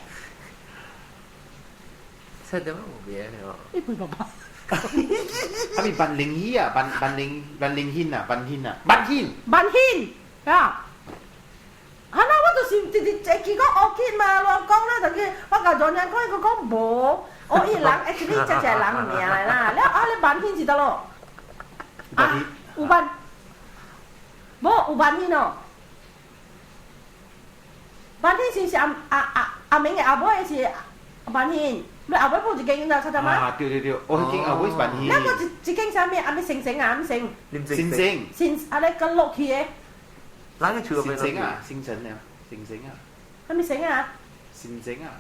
菜店仔無名哦。伊陪爸爸。啊咪萬靈喜啊，萬萬靈萬靈軒啊，萬軒啊，萬軒。萬軒啊！啊那我就是直直會記講烏記嘛，亂講咧，就去我共丈人講，伊閣講無，哦伊人 actually 這這人名來啦，了啊你萬軒是佗落？啊，有萬，無有萬軒哦。萬軒是是阿阿阿阿明的阿妹是萬軒。你後尾鋪一間就七十蚊。啊，對對對，我迄間後尾是萬軒。那個一一間啥物？阿咩星星啊？阿咩星？星星。星啊！咧個落去的。哪個厝？星星啊，星辰啊，星星啊。啥物星啊？星星啊，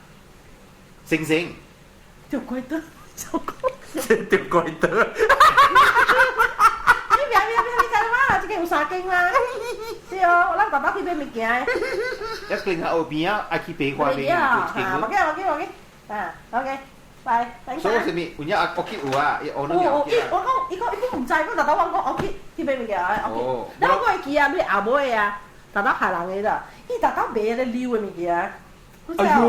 星星。就怪得，就怪。就怪得。你別別別，你知嘛？這間有三間啦。對哦，咱爸爸去買物件的。一間喺後邊啊，愛去白花邊。啊，無緊無緊無緊。啊，OK，拜，所以啥物？有影阿屋企有啊，伊學有有，伊我講，伊講伊講毋知，我豆豆我講屋企去買物件啊，屋企。咱我會記啊，你阿妹啊，豆豆害人的啦，伊豆豆賣咧溜的物件。哎呦，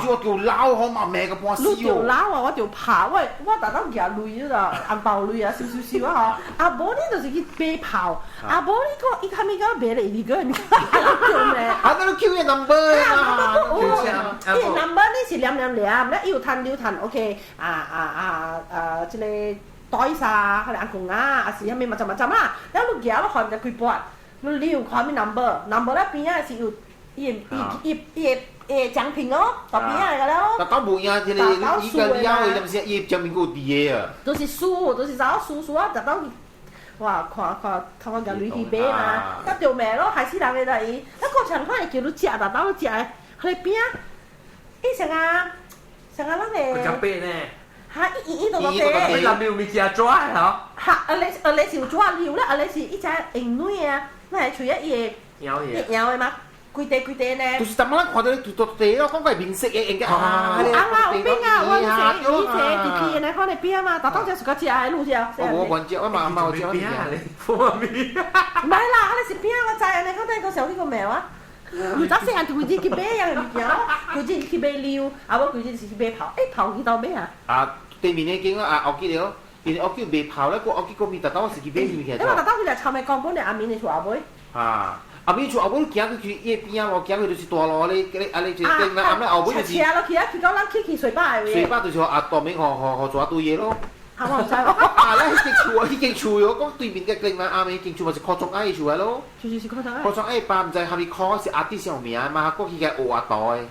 我就鬧好嘛，賣個半死哦。你就鬧啊，我就怕我我豆豆舉鐳啦，紅包鐳啊，燒燒燒啊吼。啊無你就是去買炮，啊無你講伊啥物講賣咧一個物件，對咩？啊，那你 Q 伊 number 啊？伊 number 你是念念念，咧伊有趁有趁，OK，啊啊啊啊，這個袋衫，還是紅公啊，啊是啥物嘛怎嘛怎啦，了你舉你看毋知幾撥，你溜看物 number，number 咧邊仔是有伊伊伊伊個。誒獎品哦，到邊仔個了。豆豆無影，這個伊個了的，是毋是？伊獎品閣有佇個啊。都是輸，都是走輸輸啊！特到哇，看看，頭先共鐳去買嘛，甲著命咯，害死人的啦伊。啊，過場看會叫你食，豆豆你食的，彼個餅，伊像啊，像啊，咱個。食白呢？哈，伊伊伊都落白。你那邊有物件紙的吼？哈，啊咧啊咧是有紙溜咧，啊咧是伊只用軟啊，那會喙啊伊會。咬嘢。咬的嘛。規塊規塊呢？就是逐擺咱看到你大塊咯，講個面色的應該啊，有紅啊，有餅啊，我以前以前伫去的看的餅嘛，逐當只是較食的，你有食？我無關食，我嘛嘛有食餅咧，我咪。唔係啦，啊你是餅，我知啊，你講底個時候去過苗啊？有早細漢就規日去買樣的物件，規日去買溜，啊無規日是去買炮，欸炮去倒買啊？啊，對面那間啊，後記了，因為後記賣炮咧，我後記個面，逐當是去買物件。因為逐當去來臭美講，本來阿明的厝後尾。啊。阿尾厝後尾行過去，伊的邊仔路行過就是大路咧，咧啊咧就顶啦，阿後尾就是。車落去啊，去到咱去去水壩的位。水壩就是阿大明予予予抓對的咯。啊，我毋知。啊，咱彼間厝啊，彼間厝哟，講對面个岭南阿妹間厝嘛是柯宗愛的厝來咯。就是柯宗愛。柯宗愛爸毋知蝦米柯是阿弟上名嘛，過去個學阿道的。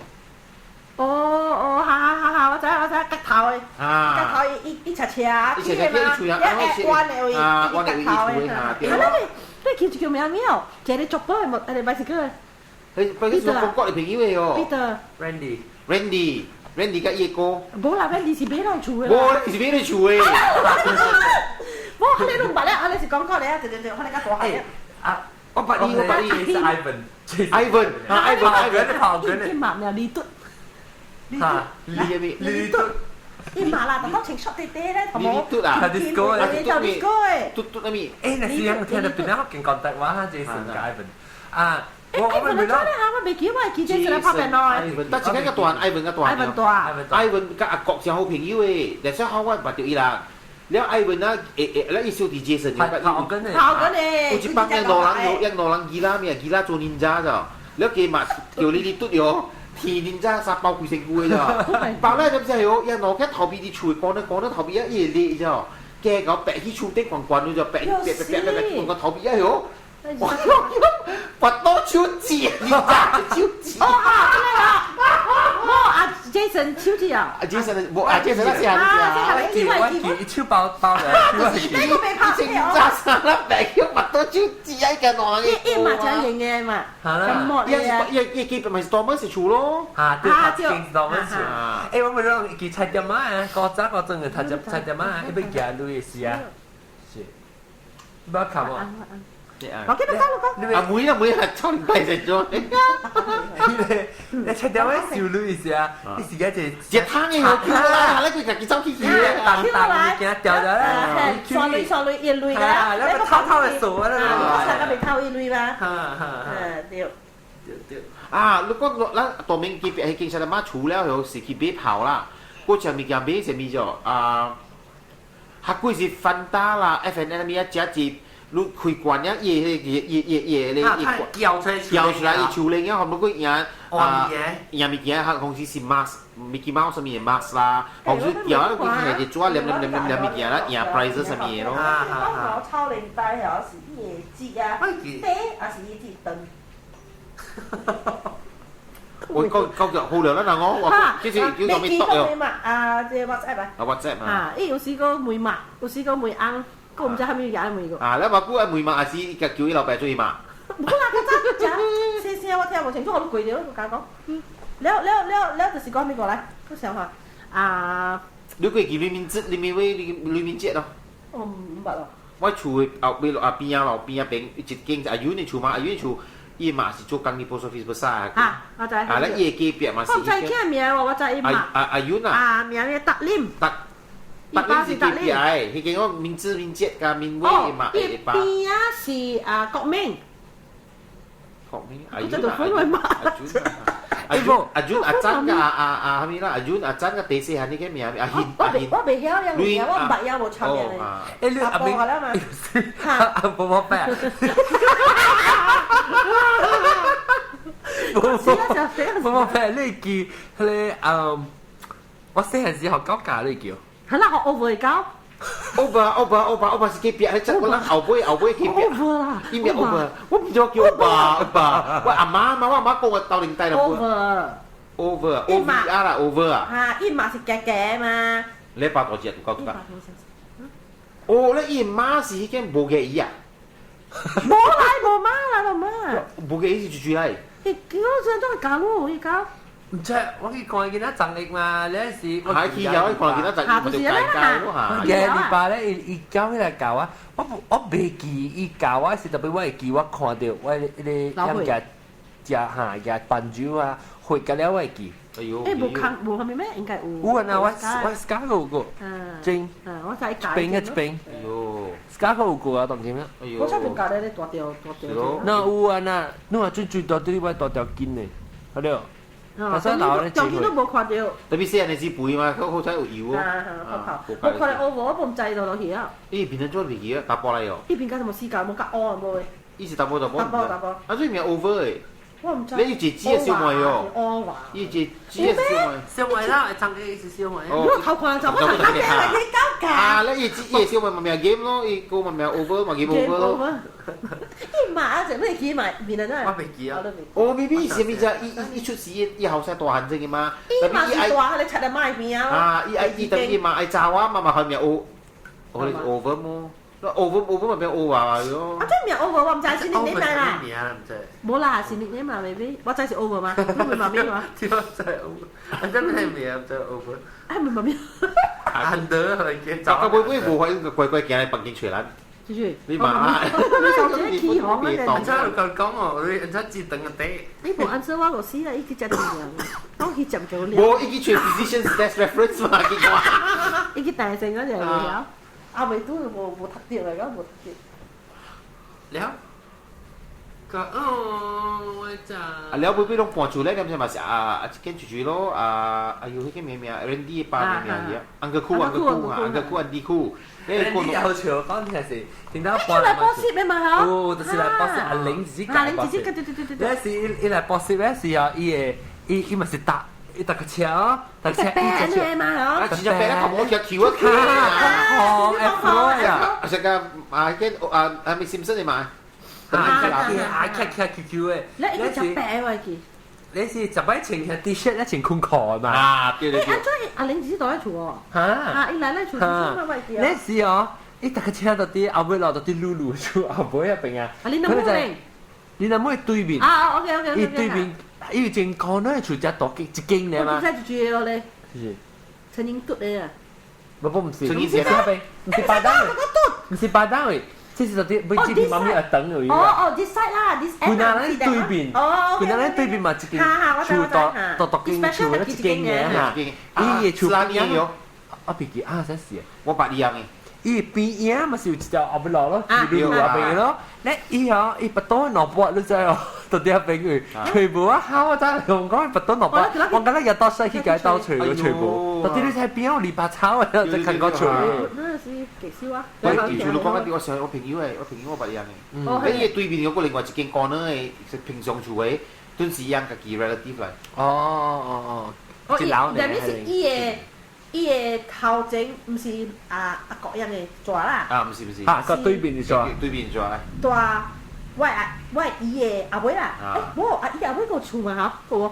哦哦，哈哈哈哈！我知我知，角頭的，角頭伊斜斜，伊斜斜伊厝啊，一彎的位，啊，彎的位，角頭的。啊，啊，那你你叫一叫名咩哦？一個作波的，無，一個拜個。佢佢是中國的朋友的哦。 Peter。 Randy。 Randy，Randy 佮伊哥。無啦，Randy 是買來厝的。無，是買來厝的。無，你攏毋捌咧，啊，你是講過咧，對對對，我你較大漢。啊，我捌你，我捌你。是 Ivan。 Ivan，啊，Ivan，Ivan，跑緊伊嘛名李嘟。嚇，李咩？李嘟。伊嘛啦，但我穿 short 短短咧，好冇？李嘟啊，跳 disco 的，跳 disco 的。嘟嘟咩？誒，那是我聽到邊個勁講大話哈？Jason 佮 Ivan 啊。我我未啦，我未記，我係記者是來拍片咯。但是個大漢，Ivan 個大漢，Ivan 大，Ivan 佮阿國是好朋友的，但是好我捌著伊啦。了 Ivan 啊，會會，了伊小弟 Jason 跑緊的，跑緊的。有一幫人老人有，養老人吉拉咩？吉拉做忍者咋？了加嘛叫你你嘟喲，天忍者三包規身軀的咋？包了就唔知喲，伊攞個頭皮佇厝講咧講咧頭皮啊，伊會裂咋？加個白去厝頂懸懸就白白白白白白個頭皮啊喲。我我都手指，你咋手指？哦啊，真的啊！無啊，Jason 手指啊！啊，Jason 無啊，Jason 那是啊，啊，我記我記，手包包的，你個未拍以前扎啥啦，白叫腹肚手指啊，個爛伊伊嘛真型的嘛，咁莫伊伊伊基本咪是多麼是厝咯。啊，對，對，多麼厝。誒，我咪講記菜店啊，古早古陣嘅菜店菜店啊，伊欲行路的時啊，是，無看無。我記得講講。阿妹啦妹係超年拜食咗。你菜店仔收鐳時啊，你時間就一湯嘅我叫啦，你佢家己走去去嘅，當當物件掉咗啦，刷鐳刷鐳一鐳㗎，你個偷偷的數啊，我上個未偷一鐳嘛。對。對對。啊，你講咱大明隔壁彼間啥物媽厝了後是去買炮啦，嗰隻物件買啥物咗啊？較貴是 Fanta 啦，F&N 物啊，食一。你開關了，伊伊伊伊伊咧，伊叫出來，叫出來，伊手咧，啊，毋過贏啊，贏物件，較公司是 mask，Mickey Mouse 啥物的 mask 啦，公司叫啊，佢係做啊，念念念念念物件啦，贏 prize 啥物的咯。我超齡代曉是伊的節啊，茶還是伊節燈。我講講就好了啦，嗱我我這是叫做咩讀喲？啊，這 WhatsApp 啊。啊 WhatsApp 啊。啊，伊有時個問嘛，有時個問翁。我毋知蝦米嘢問過。啊，你話久啊問嘛，還是叫伊老爸做伊嘛？無啦，較早食聲聲我聽無清楚，我都跪著，我敢講。了了了了，就是講咩過來？我想下啊。你過記呂明哲、呂明威、呂呂明哲咯？我毋捌咯。我厝的後尾啊邊啊路邊啊邊一間阿勇的厝嘛，阿勇的厝伊嘛是做工佇 post office 不使啊。啊，我知。啊，咱伊的隔壁嘛是。我毋知叫名喎，我知伊嘛。阿阿勇啊。啊，名咧達林。達。達林是隔壁的，彼間我明哲、明哲佮明威嘛，伊邊仔是啊國明。國明，阿勇啊，阿勇啊，阿勇阿勇阿珍佮阿阿阿蝦米啦，阿勇阿珍佮第細漢你個名阿軒阿軒。我袂曉樣名，我毋捌樣無插名的。誒，你阿明，阿婆婆伯。無無無伯，你記彼个嗯，我細漢時學狗教你叫。係啦，學 over 教。 over over over over 是隔壁，你真我咱後尾後尾隔壁。 over 啦，伊名 over，我唔知我叫 over over，我阿媽嘛，我阿媽講我斗零代啦。 over over O V R 啦 over 啊。嚇，伊嘛是夾夾嘛。你爸大隻，有夠大。哦，你伊媽是彼間無嘅伊啊？無來無媽啦，老媽。無嘅伊是住住來。伊叫做都係教路，伊教。毋知，我去看囡仔張力嘛，你是我去有看囡仔張力，我就尷尬咯嚇。個禮拜咧，伊伊教起來教我，我我袂記伊教我是特別我會記，我看著我彼個飲食食哈食飯酒啊，血甲了我會記。哎呦！欸，無空無啥物咩？應該有。有啊，我我 Scar 有個。真。我知一邊一邊。哎呦，Scar 有個啊，當今啊。哎呦。我才無教咧，大條大條。那有啊，那你若最最大對我大條筋的，好了。啊，當今都無看著。特別細漢時肥嘛，好好彩有油哦。啊，無看到烏無，我無知落落去啊。伊平常做袂記啊，查埔來哦。伊平常什麼死教，無較烏啊無的。伊是查埔查埔。查埔查埔。啊，所以名 over 的。我毋知。你有一隻的小妹哦。烏華。伊一隻的小妹。小妹啦，張個是小妹。我頭看就我頭看你搞假。啊，你伊隻的小妹嘛名 game 咯，伊個嘛名 over 嘛 game over 咯。伊伊嘛，就你記嘛，面啊？我未記啊。哦，maybe 是咪啫？伊伊伊出事，伊後生大漢正嘅嘛。伊嘛是大，你出嚟賣邊啊？啊！伊愛伊特別嘛愛查我嘛嘛後面 O，我 over 麼？over over 咪變 over 啊咯。啊，這名 over 我唔知是你你咩啦。名唔知。冇啦，是你你嘛 maybe，我知是 over 嘛，你唔係咩嘛？我知 over，我真係名唔知 over。啊，唔係咩？ under 係嘅。個妹妹無可乖乖行來房間揣咱。你嘛？你小姐起哄啊！人家有講哦，你人家只等個底。你無answer 我就死啦！伊去食甜我去食就了。無，伊去揣 physician's desk reference 嘛，結果。伊去大聲嗰陣了，阿未都無無讀到嚟，講無讀到。了。個哦，我知。啊，了尾尾攏搬厝咧，咁就嘛是啊啊，一間住住咯，啊哎呦，迄個咩名？Randy 爸咩名？Uncle 庫，Uncle 庫啊，Uncle 庫，Andy 庫。你有笑講真係聽到搬來報攝嘅嘛嗬？哦，就是來報攝阿玲自己阿玲自己，對對對對對。那是伊來報攝咧時候，伊會伊伊嘛是搭伊搭個車，搭車伊隻嘛嗬？啊，真正白啊，頭毛條橋啊，哦，F 啊，啊，成個啊，個啊啊，咪 Simpson 嘅嘛。啊啊，卡卡 Q Q 嘅。你一個食白喎佢。你是十擺穿 T 恤，一穿困褲嘛？啊，對對對。阿做阿玲自己倒喺厝哦。嚇！啊，伊來咧厝，你是哦，伊逐個車到啲後尾落到啲露露厝後尾一邊啊。啊，你那妹？你那妹對面。啊，OK OK。伊對面，伊有間高那厝只大間一間咧嘛。我知住咧。是。陳英嘟咧啊。不不，唔是。陳英是那邊，唔是巴當嘅。唔是巴當嘅。這是到啲每支媽咪阿等而已。哦哦，this side 啦，this 佢那咧對面，佢那咧對面嘛一間厝大大大間厝一間嘅嚇，伊嘅厝邊有，我別記啊，真是，我捌伊樣嘅。伊邊影嘛是有一條後尾路咯，路路後邊咯。咧伊哦，伊不多蘿蔔你知哦，到啲後邊去，全部啊，好我真係講講不多蘿蔔，我今日日到西去街到隨個全部，到啲你喺邊哦，籬笆草啊，就看過隨。那是幾少啊？我記住你講緊啲，我上我朋友誒，我朋友我捌伊樣嘅。你對面有個另外一間幹呢的，是平常厝的，頓時樣家己 relative 來。哦哦哦，一樓呢？是伊的。伊的頭前毋是啊阿國樣的蛇啦，啊，毋是毋是，啊個對面是蛇，對面蛇來。大我阿我姨的阿妹啦，欸無阿姨阿妹個厝嘛吼，有無？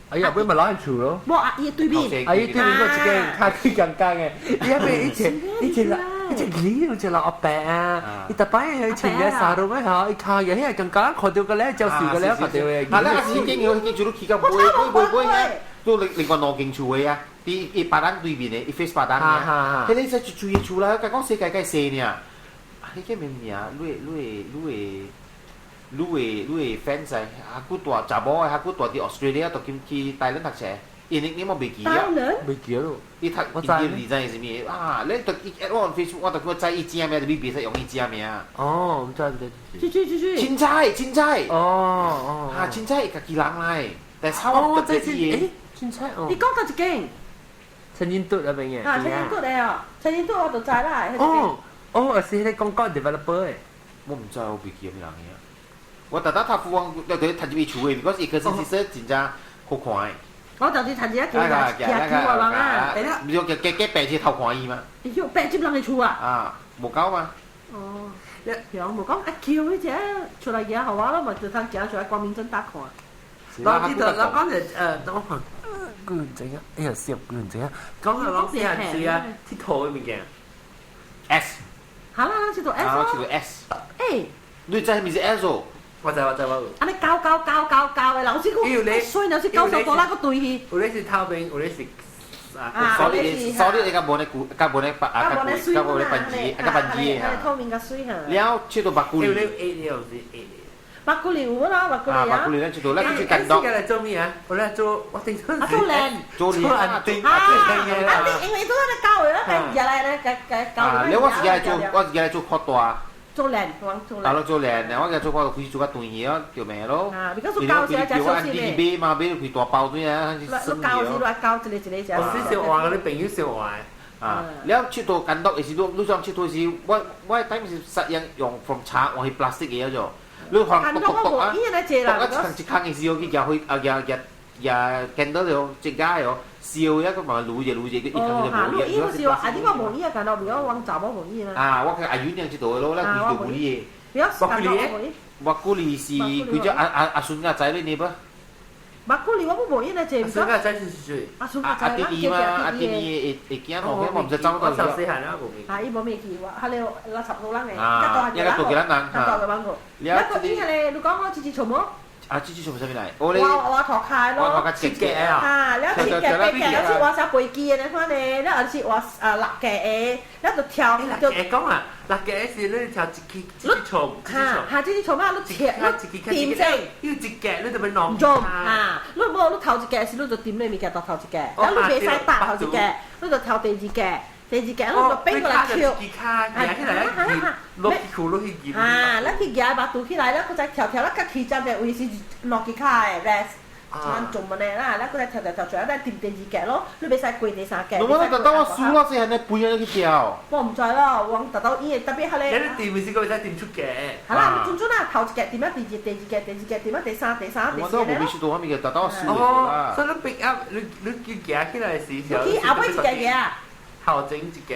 阿姨阿妹咪攞喺厝咯。無阿姨對面，阿姨對面個一間較去剛剛的，伊遐邊以前以前以前你有一個阿伯啊，伊逐擺伊穿個衫攏咩吼，伊跤嘅遐剛剛看到個咧，招手個咧看到的。啊，那個間有間厝都起到買買買買嘅，都另另外兩間厝的啊。佇伊巴當對面的，伊 face 巴當嘅，彼個才一住的厝啦，甲講世界介細爾。啊，彼個咩名？你的你的你的你的你的 fans 啊，較久大查某的，較久大佇 Australia，都去去台灣讀冊，伊你你莫袂記啊？袂記咯。伊讀伊你知是啥物？啊，你都伊 add 我 Facebook，我都叫知伊正名，就你袂使用伊正名。哦，毋知毋知。去去去去。凊彩凊彩。哦哦。啊，凊彩家己人來，但是我特別伊。凊彩哦。你講到一間。陳英嘟那邊嘅。啊，陳英嘟的哦，陳英嘟我就知啦。哦，哦，是迄個廣告 developer 的。我毋知，我袂記啥物人嘅。我逐逐讀富翁，就佇讀入去厝的，我是伊可是其實真正好看的。我就是讀一個叫叫叫我人啊。毋是叫加加白去偷看伊嗎？伊叫白入人的厝啊？啊，無夠嗎？哦，強無講啊，叫彼隻出來行，予我咯，嘛就通行出來光明正大看。我記得我講就我看。個唔知啊，哎呀，攝個唔知啊，講下講是啊是啊，鐵頭的物件，S。好啦，咱佚佗 S 咯。佚佗 S。欸，你知啥物是 S 哦？我知我知我。按呢交交交交交的，老師講，衰老師交手多啦個對去。有咧是頭邊，有咧是啊，所以所以你較無咧舊，較無咧白啊，較較無咧番薯，啊，較番薯的哈。透明較水哈。了，佚佗白骨有咧 A 了是 A。白骨梨有啦，白骨梨啊。白骨梨咱佚佗，咱去感動。來做咩啊？我來做，我頂啊，做靚。做靚安定。啊，安定，因為做那教的，個入來咧，個個教。啊，了我是來做，我是來做擴大。做靚，我做靚。啊，做靚，我個做擴大，開始做較斷嘢啊，就咩咯。啊，你講做教時食小心的。買嘛，買開大包對啊，你教時來教一個一個食。我是小換，你朋友小換。啊，了佚佗監督的時，你你想佚佗時，我我等是實用用 from 茶換去 plastic 的嗰種。你看篤篤篤啊，篤啊一空一空的時候去舉火啊，舉舉舉見到了，增加哦，燒一個嘛滷者滷者，一空就無伊。伊有燒啊，你講無伊啊，感覺唔講往查某無伊啦。啊，我看阿勇娘佚佗的咯，咱規就無理的。比較感覺我無我估你是佢只阿阿阿孫阿仔你呢噃？馬古里我不無伊咧，這阿孫阿仔是誰？阿孫阿阿仔，阿弟弟嘛，阿弟弟會會驚我，我唔知走我到小細漢啦，無咪。啊，伊無咪去，我哈咧，拉差不多人嘅，啊，一個大嘅人較大嘅人個。一個伊咧，你講我姊姊做無？啊，姊姊做啥物來？我咧，我我頭開咯，我頭開切嘅啊，了切嘅八嘅，了是換啥飛機的款呢？了還是換啊六個的，了就跳就。六個講啊，六個是你跳一支一支蟲，哈哈，這支蟲啊，你切，你掂正，要一格你就要弄。做啊，你無你頭一格時，你就掂你物件到頭一格，了你袂使打頭一格，你就跳第二格。第二格，你就變過來跳，啊，起來，落去褲落去夾。啊，咱去夾把拄起來，咱閣再跳跳，咱較起站的位是落去跤的 rest，按做乜呢啦？咱閣再跳跳跳出來，咱掂第二格咯，你袂使過第三格。我我特登我輸咯，細漢咧背咗去跳。我毋知咯，我特登伊會特別彼个。你掂咪是閣會使掂出格。係啦，你準準啦，頭一格掂啊，第二第二格，第二格掂啊，第三第三第四我都無必須到我物件，特登我輸哦，所以你 pick up，你你叫夾起來時候。去後尾一格夾。頭前一個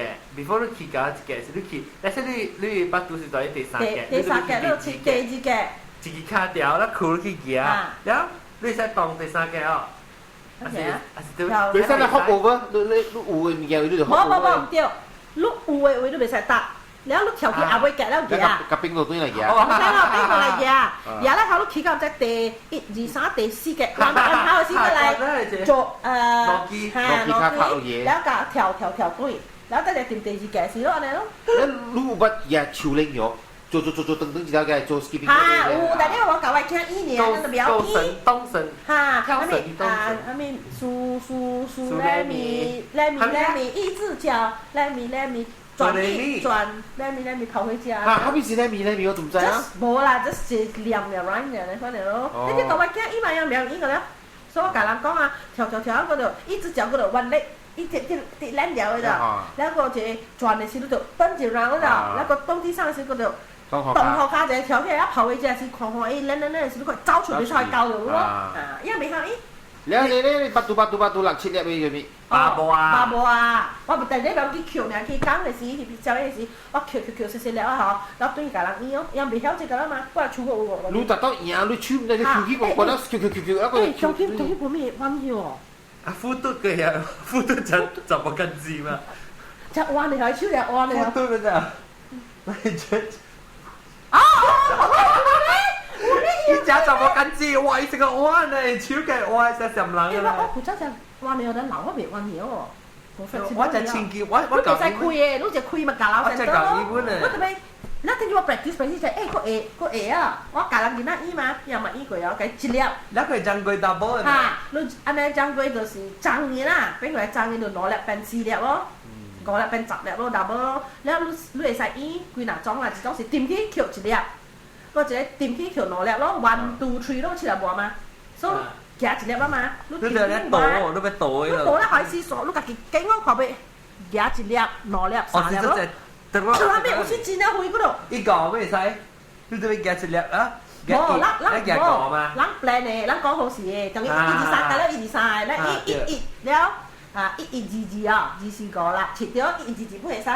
，before 你起到一個是你起，但是你你巴肚是在第三個，第三個你去第二個，一支跤掉，咱褲去行，了你會使當第三個哦。還是還是對？袂使來 hop over，你你你有的物件你就 hop 無無無毋對，你有的位你袂使搭，了你跳去後尾格了行。甲邊個對來行？唔使咯，邊個來行？行了後你起到這第一、二、三、第四格，按按頭先過來做嚇，落機，了甲跳跳跳對，了等下掂第二格是咯，按呢咯。你有捌舉手輪搖？做做做做等等一條個做 skipping。嚇，有，但你我教我聽伊爾，咱就袂曉伊。動身。嚇，啥物啊？啥物蘇蘇蘇來咪來咪來咪一隻腳，來咪來咪。轉一轉，來咪來咪跑回家。啊，後面是來咪來咪，我怎知啊？無啦，這是念了軟了，你反正咯。你這大我囝伊嘛樣袂曉個了，所以我共人講啊，跳跳跳嗰度，一隻腳嗰度彎力，一直直直爛掉嗰度，然後一個轉的時候就轉一 round 嗰度，然後動地上的時候就動後跤一個跳起來，跑回家時看看伊爛爛爛時，你看走出去出來交流咯，啊，伊也袂曉伊。你你你八度八度八度六七粒咩咩？八步啊！八步啊！我唔第日諗去扣，爾去講的時，去走的時，我扣扣扣細細粒啊吼，然後對伊共人伊哦，伊袂曉這個啦嘛，我來手過有無？你達到贏，你手唔知你手起我覺得扣扣扣扣，啊個。中間中間無咩彎去哦。啊，輔導個呀，輔導就就無根治嘛。只彎的，手來彎的。輔導個咋？來這。啊！伊食就無根治，哇！伊這個彎呢，手個彎是啥人啦？我負責只彎的，咱老我袂彎去哦。我只清潔，我我你袂使開的，你只開嘛，教老師咯。我特別，咱等於我 practice practice 就欸，閣會閣會啊！我教人囡仔演嘛，伊也嘛演過哦，共一粒。咱個掌櫃 double 哈，你按呢掌櫃就是重的啦，變過來重的就兩粒變四粒咯，五粒變十粒咯，double 咯。了你你會使演幾若種啦，一種是掂起扣一粒。我一個掂起扣兩粒咯，one two three 咯，七粒無嘛，所以夾一粒啊嘛，你就咧倒，你欲倒你倒咧開始數，你家己揀我看欲夾一粒、兩粒、三粒咯。最後尾有時真正飛嗰度。一個咩使？你做咩夾一粒啊？無，咱咱無，咱 plan 的，咱講好勢的，等於一二三，加了一二三，咱一一一了，啊一一二二啊，二四五啦，七對，一一二二不會使。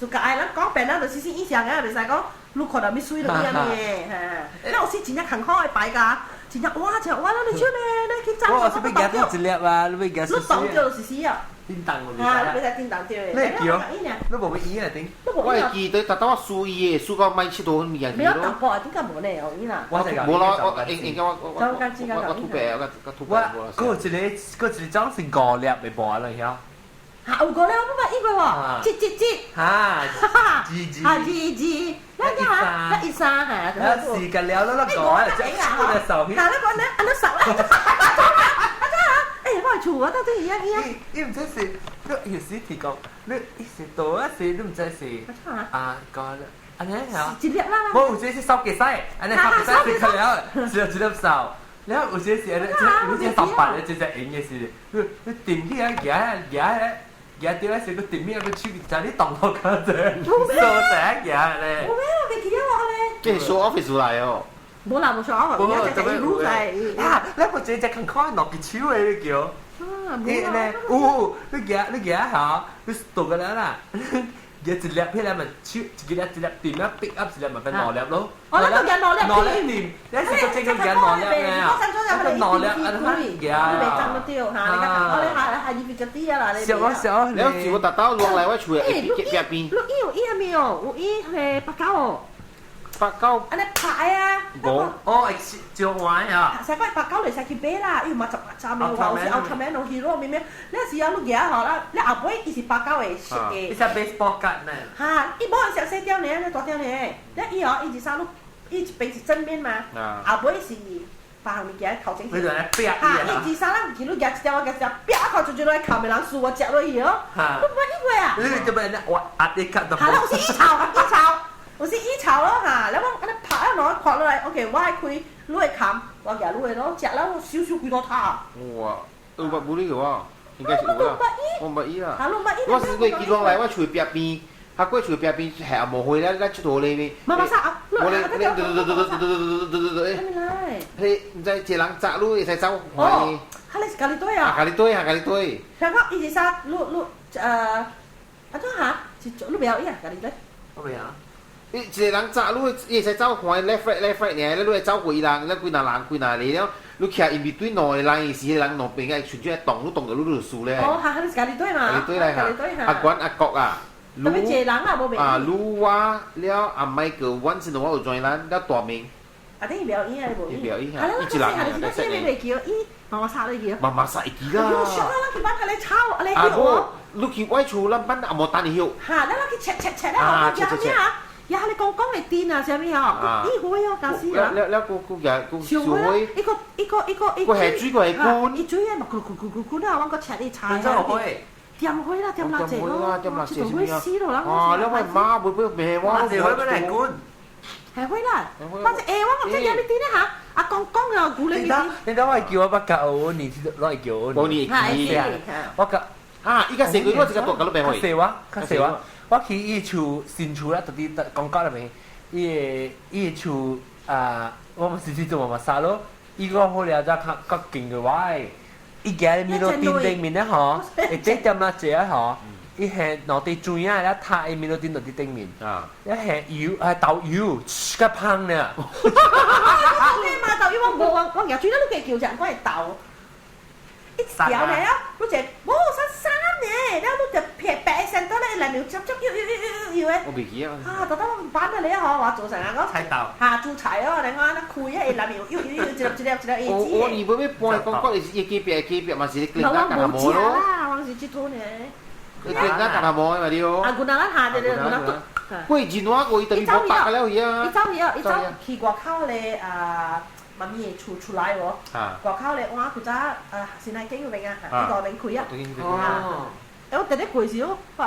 就共愛咱講變，咱就是以上個，袂使講。你看到物水落去按呢的，哈！那有時真正艱苦的排㗎，真正哇！真哇！你手呢？你去爭我是欲夾到一粒啊！你欲夾你動掉就是死啊！叮當我啊！你袂使叮當掉的。你會叫？你無欲演啊？頂。我會記得，逐當我輸伊的，輸到賣佚佗物件去咯。沒有淡薄啊，點解無呢？哦，伊啦。我無啦，我應應該我我我我吐白，我我吐白無啦。我嗰一個嗰一個種是五粒的無啦，曉。嚇有五粒，我捌演過喎，七七七。嚇！二二。嚇二二，咱一咱一三嚇。啊，時間了了，咱講啊，這個手。嚇！你講呢？按呢手啦。啊這啊！欸，我厝我到底伊啊伊啊。伊毋知是，你有時提講，你一時倒一時，你毋知是。啊，講按呢嚇。一粒啦。無有時是手計使，按呢手計使是了，只有一粒手。了有時是按呢，有時上班的這隻用的是，你你定起來舉舉。舉到時，個店面個手就你動作較濟，數第一舉咧。無咩，我袂記得我咧。這是 show off 出來哦。無啦，無 show off，無只只路在。啊，你無這隻近看落去手的你叫。啊，無咧，有，你舉你舉下，你倒過來啦。一粒迄粒咪超一粒一粒點一 pick up 一粒咪變兩粒咯。哦，那個人兩粒兩粒點，你是個這個人兩粒咩啊？兩粒啊，你未爭得掉嚇？你講我你下下二別啲啊啦，你。小啊小啊！你住我特兜落嚟我厝嘅隔壁邊。你伊有伊係咪哦？有伊係八九哦。八九。安尼拍啊！無。哦，照玩啊！成個八九嚟使去買啦，伊嘛十十面話有是 Ultraman 有 hero 咩咩，你時啊你行吼啦，你後尾伊是八九的色的。伊是 baseball card 呢？哈，伊無是細條呢，你大條呢？你伊哦，伊是啥？你伊一邊是正面嘛，後尾是別項物件頭前。你就來壁。哈，伊二三人去你舉一條，我舉一條，壁頭就就來靠的人輸我食落去哦。你唔以為啊？你做咩呢？我壓你卡就。哈，有是伊抄，伊抄。有是伊抄咯哈，了我按呢拍啊，兩看落來，OK，我愛開，你會冚，我舉你的咯，食了我少少幾多塔。哇，有捌無你個我，應該是有啦。我毋捌伊啦。我是過基隆來，我厝壁邊，啊過厝壁邊下紅毛花咧，咱佚佗咧呢。媽媽啥啊？無咧，咧，嘟嘟嘟嘟嘟嘟嘟嘟嘟誒。彼毋知一個人紮你會使走。哦，哈你是家己對啊？家己對啊，家己對。聽講伊是啥？你你呃，啊怎哈？是你袂曉伊啊？家己對。我袂曉。你一個人紮，你伊會使走看 left right left right 爾，你會走幾人，你幾若人幾若個了，你徛因面對兩個人時，彼個人兩邊個順序動，你動到你就輸咧。哦，哈，你是家己對嘛？家己對來哈。阿關阿國啊，特別一個人啊，無袂。啊，你我了阿 Michael，阮是我有專咱了大明。啊，你表演啊，無伊表演啊，伊一人啊，你是袂記伊媽媽殺你記。媽媽殺會記啦。哎喲，小啊，咱去班下咧吵，咧啊無，你去我厝，咱班也無等伊歇。哈，咱咱去切切切咧，啊，切切啊。呀，你講講會癲啊，啥物吼？伊會哦，當時啊。了了，閣閣個閣小會。一個一個一個一。閣下水，閣下滾。伊水啊，嘛滾滾滾滾滾啊！我閣切伊菜啊。會。掂會啦，掂垃圾咯。掂垃圾是會死咯，人。啊！你我媽會不會罵我？垃圾會不來滾。係會啦。我這欸，我講這有咩癲咧嚇？阿公講啊，古你。你等我叫我不夠，你攞嚟叫我。冇你記。我個啊！依家四個我一個大個都變會。四我，較細我。我去伊厝新厝啦，特佇廣告內面，伊个伊个厝啊，我們是去做媽媽沙咯。伊個好了才較較勁個我的，伊行咧物路頂頂面咧吼，會這點仔濟啊吼，伊下落地磚仔咧，塔伊物路頂落佇頂面，一下油啊豆油，較芳呢。我嘛豆油我無我我舉磚仔都加叫只，我會豆。一條呢啊，你一無三三呢，了你就撇白身到咧，內面接接搖搖搖搖搖的。我袂記啊。啊，特登我搬啊你吼，我做成啊講。菜豆。嚇，煮菜哦，你看那開啊，伊內面搖搖搖一粒一粒一粒葉子。我你要搬講講是伊隔壁隔壁嘛是你我無食啦，我是這套呢。你更加大毛嘛對哦。啊，古那咱下隻古那嘟。過真熱過，伊特別無白了去啊。伊走去哦，伊走去外口咧啊。媽咪的厝出來無？外口咧碗古早啊，新來景嗰邊啊，喺路邊開啊。哦。欸，我特咧過時，我講，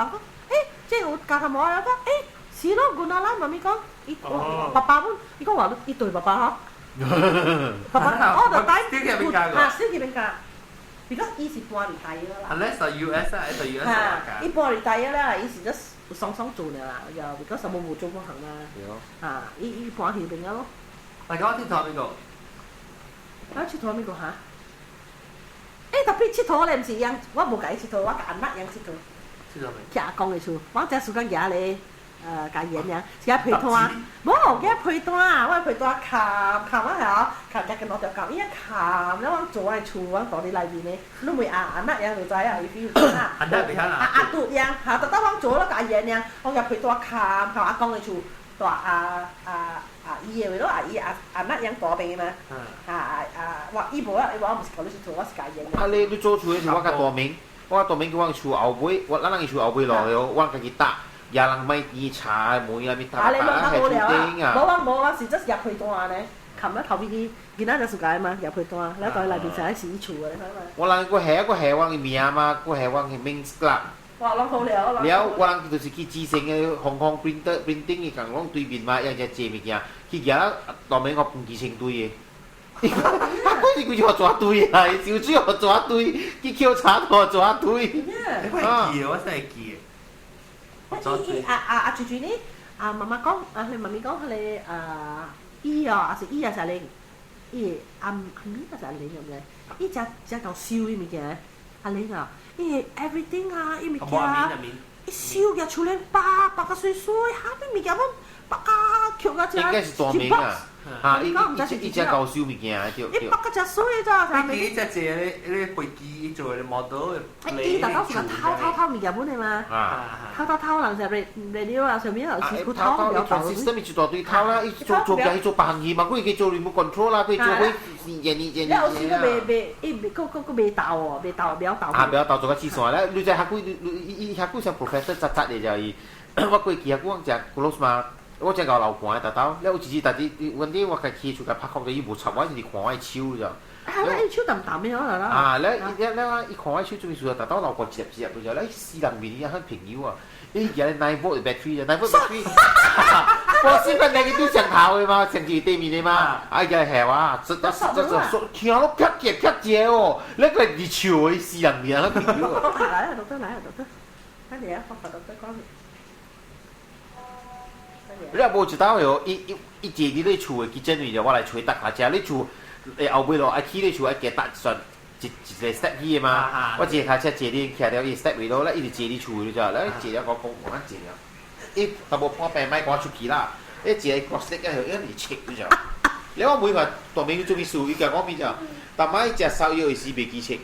欸，這有加頭毛啊？我講，欸，是咯，原來咱媽咪講，伊爸爸阮，伊講話伊對爸爸吼。爸爸，我就帶。嚇，小佢邊教。Because 伊是搬離大約啦。 Unless 係 US 啊，係 US 嚇，伊搬離大約啦，伊是 just 雙雙做啦，又 because 無無做過行啦。嚇，伊伊搬去邊啊咯。大家佚佗邊個？啊，佚佗邊個嚇？欸，特別佚佗咧，毋是養，我無共伊佚佗，我共阿媽養佚佗。佚佗未？去阿公的厝，我這時間舉咧，共伊爾，是遐被單，無，舉被單，我被單冚冚啊嚇，冚只個攞條冚，伊一冚，了我做我的厝，我住佇內面咧，你問阿阿媽樣就知啊，伊比如講啊，阿媽袂曉啦，阿阿拄樣，嚇，特等我做了共伊爾，我舉被單冚冚阿公的厝，住阿阿阿姨的話咯，阿姨阿阿媽樣大邊的嘛，啊啊我伊無啊，伊無我毋是共你佚佗，我是共伊啊你你做厝的時，我共大明，我大明叫我厝後尾，我咱人伊厝後尾落去，我家己搭。也人買甜茶、梅啊，咪搭搭啊，係厝頂啊。無我無我是只是入被單呢，冚了頭尾去，囡仔就是家嘛，入被單，了在內面才是伊厝的，你看嘛。我人閣下閣下我的名嘛，閣下我的 Men's Club。哇，攏好了。了，我人就是去資深的香港 printer printing 的共攏對面嘛，伊只借物件，去舉了大明我飯機成堆的。啊，鬼是規隻蛇堆啊！伊燒水予蛇堆，去抾柴予蛇堆。我會記，我真會記。伊伊啊啊啊！住住呢？啊媽媽講，啊佢媽咪講，佢個啊伊哦，還是伊啊啥哩？伊阿阿咪啊啥哩咁咧？伊食食夠燒伊物件，阿玲啊，伊 everything 啊，伊物件。伊手舉手咧拔拔甲水水，下邊物件攏拔甲抾甲應該是大名啊，嚇！伊伊伊只高手物件對對。伊拔甲真水咋，啥物？伊只坐咧咧飛機做咧 model。伊大家是偷偷偷物件本的嘛？偷偷偷人食radio 啊，上面有是偷偷偷，transistor 咪一大堆偷啦！伊做做嘢做別行業嘛，佢去做 remote control 啦，佢做佢研研研。你有時佢未未，伊未閣閣閣未鬥哦，未鬥，袂曉鬥。啊，袂曉鬥做較黐線咧！你知下久，你伊伊下久像 professor 扎扎的就伊，我過去下久講食 close 嘛。我真𠢕流汗的，逐晝，了有一日，逐日，阮啲我家起厝共拍哭，伊無插我，是看我的手咋。啊，伊手淡淡的可能啦。啊，了了了，伊看我手做咩事啊？逐晝流汗一粒一粒，就了死人面伊很朋友啊！伊舉9 volt battery 啊，9 volt battery，我先個兩個都上頭的嘛，上住對面的嘛，啊，伊個下我，這這這這聽咯，啪一啪一哦，那個是笑的死人面啊，朋友啊。來啊，doctor 來啊，doctor，快點啊，發發 doctor 講。你也無一道哟，伊伊伊坐佇你厝的 kitchen 位就我來揣搭下車，你厝的後尾路愛去你厝愛加搭算一一個 step 去的嘛。我一個跤車坐佇徛了伊 step 位落，咧伊就坐佇厝你知影？咧坐了我講我坐了，伊淡薄半病莫趕出去啦。伊坐 cross leg 個，伊是切你知影？了我問話大明做咩事？伊共我講啥？逐擺食燒藥的時袂記切。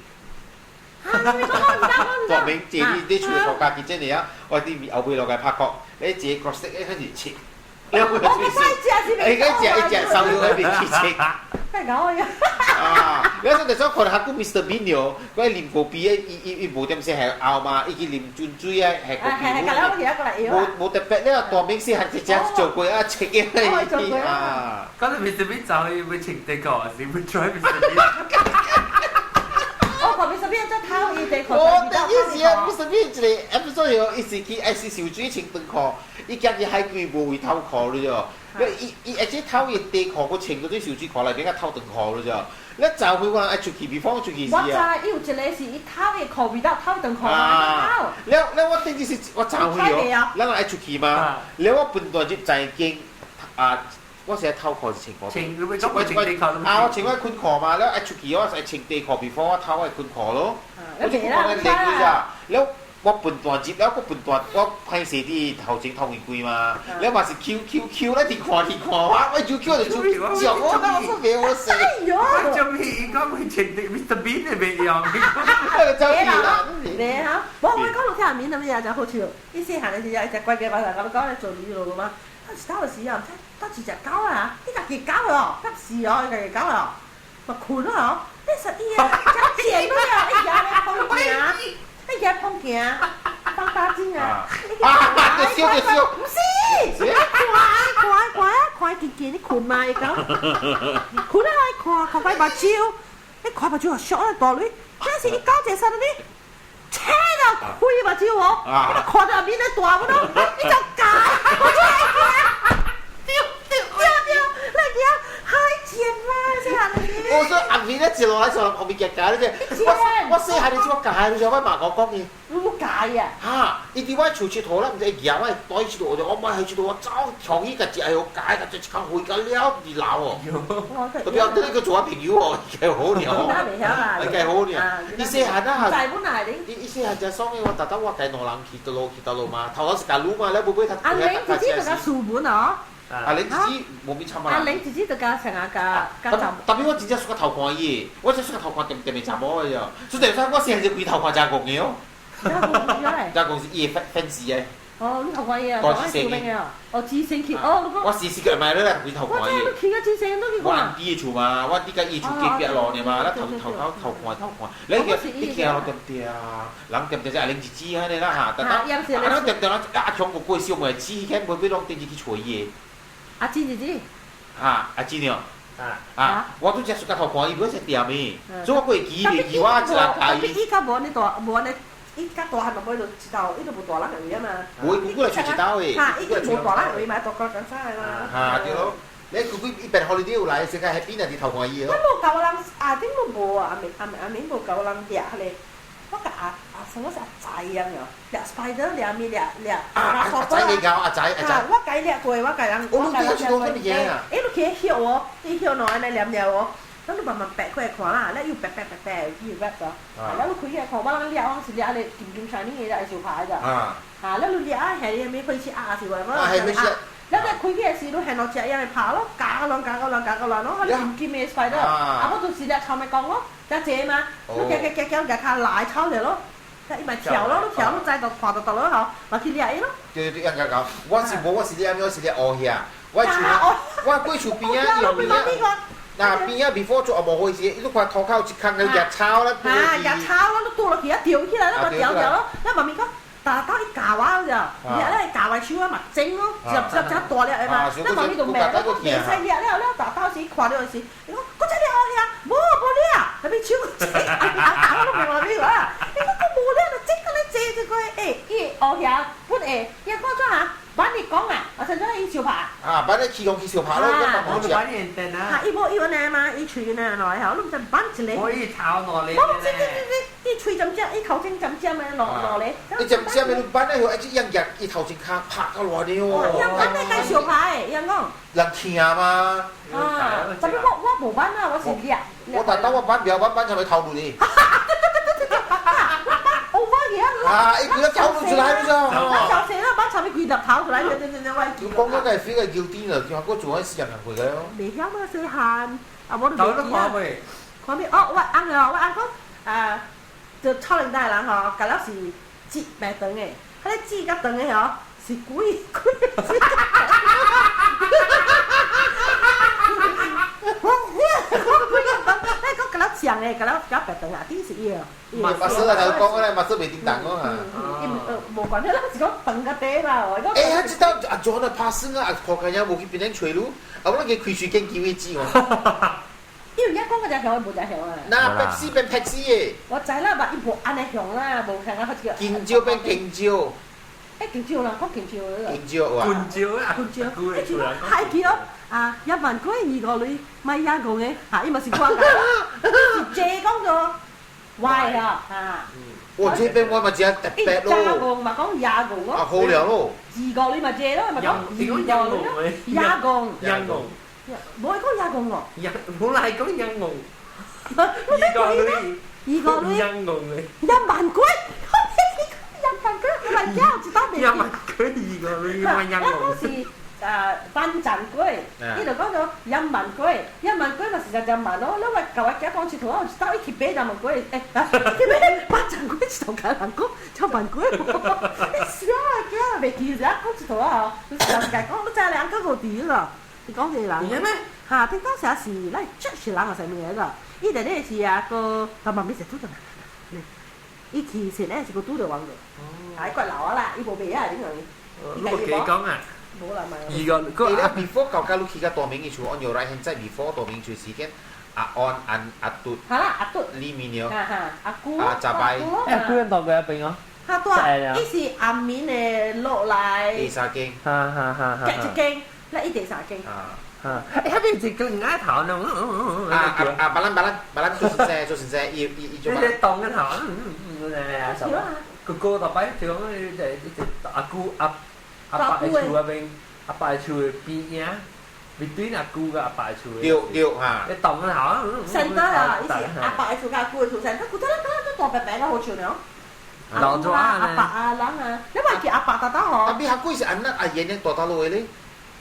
大明坐佇你厝的後家 kitchen 的啊，我佇後尾路共拍鼓，你坐 cross leg 開始切。你有冇注意？伊個食伊食燒藥，伊袂記切。太搞呀！啊！你說就說看下久 Mr Bean 哦，佢啉咖啡的，伊伊伊無點說係熬嘛，伊去啉樽水啊，係咖啡。無無特別咧，大明細漢一隻做過啊，切嘅啊。嗰陣 Mr Bean 走去要穿短褲，還是要穿 Mr Bean？我看 Mr Bean 真偷伊短褲。我第一時啊，Mr Bean 一個 episode 哦，伊是去愛是游水穿長褲，伊驚伊海龜無位偷褲你知無？你伊伊而且偷伊短褲，閣穿到這游水褲內面，較偷長褲你知無？你走回我愛出去，比方出去時啊。我知，伊有一個是伊偷伊褲味道，偷長褲嘛，偷。了了，我頂次是我走回哦，咱愛出去嘛？了我分段入在間啊，我是愛偷褲是穿褲。穿，你講穿短褲。啊，我穿我困褲嘛，了愛出去我愛穿短褲，比方我偷我困褲咯。我就講咧練佢咋，了我分段入，了我分段我歹勢佇頭前頭面櫃嘛，了嘛是 Q Q Q 咧佇看佇看我，我就 Q 就就笑我，那我說袂好勢。哎呦！我做咩？伊講會穿 Mr Bean 的袂用。走去啦。袂哈，無我講落聽面那物嘢真好笑。伊細漢的時陣，伊食乖乖把人甲你講咧做魚路嘛。啊，一頭的時啊，毋知倒一隻狗啊，伊家己狗哦，敢是哦，伊家己狗哦，嘛睏哦，你說伊啊，真賤啊，伊舉咧碰鏡，伊舉碰鏡，放大鏡啊，啊，就笑就笑，毋是，看看看看見見你睏嘛，伊講，睏啊，看看塊目睭，你看目睭啊，小啊大女，這是伊狗坐啥物呢？切到開目睭哦，你看到面咧大不咯？你就教，我出來對對對對，你記太賤啦！這下你。我說後面咧一路來上後面夾夾你知，我我細漢的時我教你知，我媽我講伊。你教啊？哈！伊佇我厝佚佗啦，毋知伊舉我袋佚佗，我就我媽去佚佗，我走從伊家己哎喲，教家一口回家了，佇鬧哦。特別對個做我朋友哦，伊好爾哦，伊好爾。伊細漢啊，伊伊細漢真爽的，我逐逐我家兩人去倒路去倒路嘛，頭頭是共擼嘛，了尾尾他。阿玲自己就共書本哦。阿玲自己無咪參啊。阿玲自己就共成啊共共查。特別我真正喜歡偷看伊，我真喜歡偷看恬恬的查某的哦。所以我細漢就規頭看真戇的哦。真戇是伊的 fans 的。哦，你偷看伊啊？大志生的哦，志生去哦，我時時個買了來規頭看伊。我知你去個志生都去看。我按弟的厝嘛，我弟佮伊厝隔壁路爾嘛，咱頭頭頭頭看頭看，你個你行路恬恬，人恬恬只阿玲一支按呢啦哈，但當啊咱恬恬咱阿強個過小妹子，彼尾尾攏電視去揣伊的。阿姊姊姊。啊，阿姊呢？啊！我拄則說較頭看伊，本是恬的，所以我過記袂記我一人家伊。伊較無按呢大，無按呢，伊較大漢就無就一道，伊就無大人位啊嘛。無，伊久久來揣一道的。哈，伊就無大人位嘛，大個講啥的嘛。哈，對咯。你久久伊辦 holiday 有來，先較 happy 若佇頭看伊的。我無共人阿頂都無啊，阿明阿明阿明無共人掠彼個。我共阿阿什麼是阿仔樣哦，掠 spider 掠物掠掠。阿仔你教阿仔阿仔。我家掠過，我家人。我攏對去講啥物件啊？欸，你去歇哦，你歇喏，按呢念念哦。咱你慢慢白開來看啦，咧又白白白白，伊 wrap 咗，啊，咧你開起來看，我人掠，我是掠咧金金 shiny 的，會相拍的。啊，啊，咧你掠啊，下你咪開始壓是話，我啊係咩事？咧你開起來時，你現落隻樣會拍咯，夾個亂夾個亂夾個亂咯，彼金金的 spider，啊，我就是掠臭咪講咯，只隻嘛，你夾夾夾夾夾較來臭者咯，伊咪跳咯，你跳你知就看到到咯吼，嘛去掠伊咯。對對對，應該講，我是無，我是掠咩？我是掠烏遐，我厝我過厝邊啊，伊邊啊，嗱邊啊，before 做阿無好時，伊都看塗口一空，佢夾草啦，啊，夾草咯，你倒落去啊，掉起來，你咪掉掉咯，你媽咪講。但當伊教我咋，掠咧教我手啊嘛整咯，一粒一粒大粒的嘛，咱媽咪就罵，我講袂使掠了了，但當時看到時，伊講閣再掠烏遐，無無掠，啥物手整，啊我攏問媽咪話，伊講閣無掠，就整個咧坐這個，欸，伊烏遐本會，伊講怎啊？反你講啊，啊，像怎伊相拍？啊，反你起講去相拍咯，我就反你認啊。哈，伊無伊安尼嘛，伊喙呢來吼，你毋知反一個。我伊頭落嚟。我毋知知知，伊喙針尖，伊頭前針尖的落落嚟。伊針尖的，你反咧，一隻樣夾，伊頭前跤拍到偌呢哦。伊反咧該相拍的，伊講。人聽嘛。啊，特別我我無反啊，我是掠。我特登我反唔反反就咪頭路哩。啊！伊規個頭路出來了咋？我小細啦，把差咪規粒頭出來，對對對，我。講嗰個飛個腰點了，叫我做喺私人人會個咯。袂曉嘛，細漢，啊，我都袂記啊。看咩？哦，我翁哦，我翁講啊，就草林大人吼，甲了是剪白長的，彼个剪較長的吼，是鬼鬼。我我講甲了長的，甲了較白長啊，頂是伊哦。馬斯啊，就講咧，馬斯袂叮當講啊。伊無關係，咱是講長較短啦。欸，他知道啊，做那拍算啊，看看下無去邊頂揣路，啊，我那個開水間機會煮哦。伊有影講個只雄，無只雄啊。那白絲變白絲的。我知啦，嘛伊無按呢雄啦，無像啊，好似個。金蕉變金蕉。欸，金蕉啦，講金蕉啦。金蕉啊。金蕉啊。金蕉。欸，像海記哦，啊，一萬塊二個鐳買一個的，哈，伊嘛是講個，是這講做歪啊，哈。我這邊我嘛真特別咯。廿個嘛講廿個咯。啊，好了咯。二個你嘛這咯，嘛講二個咯。廿個。廿個。無會講廿個喎。廿，本來講廿個。二個鐳。二個鐳。廿個鐳。一萬塊。一萬塊，我來叫一道袂。一萬塊二個鐳，萬廿個。我是班長過，伊就講做一萬塊，一萬塊嘛是十萬咯。你話舊我囝講佚佗，我一道一去買一萬塊，欸，去買班長過一頭家人講一萬塊，你啥囝袂記啥講佚佗啊？你就是共講，你知影兩個無佇咯？你講這個人，哈，聽講啥是咱這是人啊，啥物來個？伊佇咧是啊個，他媽咪是拄著，伊去前咧是個拄著王個，啊，伊怪老啊啦，伊無賣啊，點樣？你無記講啊？無啦，二個，個 before 舊家你去到大明嘅厝，按由來現在 before 大明厝時間，阿安安阿嘟，哈啦，阿嘟，李明鳥，哈哈，阿姑，阿雜白，阿姑人當過一邊哦。哈大，伊是暗暝的落來，第三間，哈哈哈，隔一間，那伊第三間。啊。啊！欸，彼邊一個另外頭呢？啊啊啊！巴蘭巴蘭巴蘭做先生，做先生，伊伊伊做。你當緊頭，嗯，什麼？個個特擺就講你就一阿姑阿阿伯的厝嗰邊，阿伯的厝的邊仔，面對阿姑佮阿伯的厝。對對哈。你當緊頭。成得啊！伊是阿伯的厝佮阿姑的厝，成得古得啦，都大白白個好笑呢。老咗啊！阿伯啊，人啊，你話叫阿伯大大嗬？特別下貴是按那阿爺娘大大落的咧。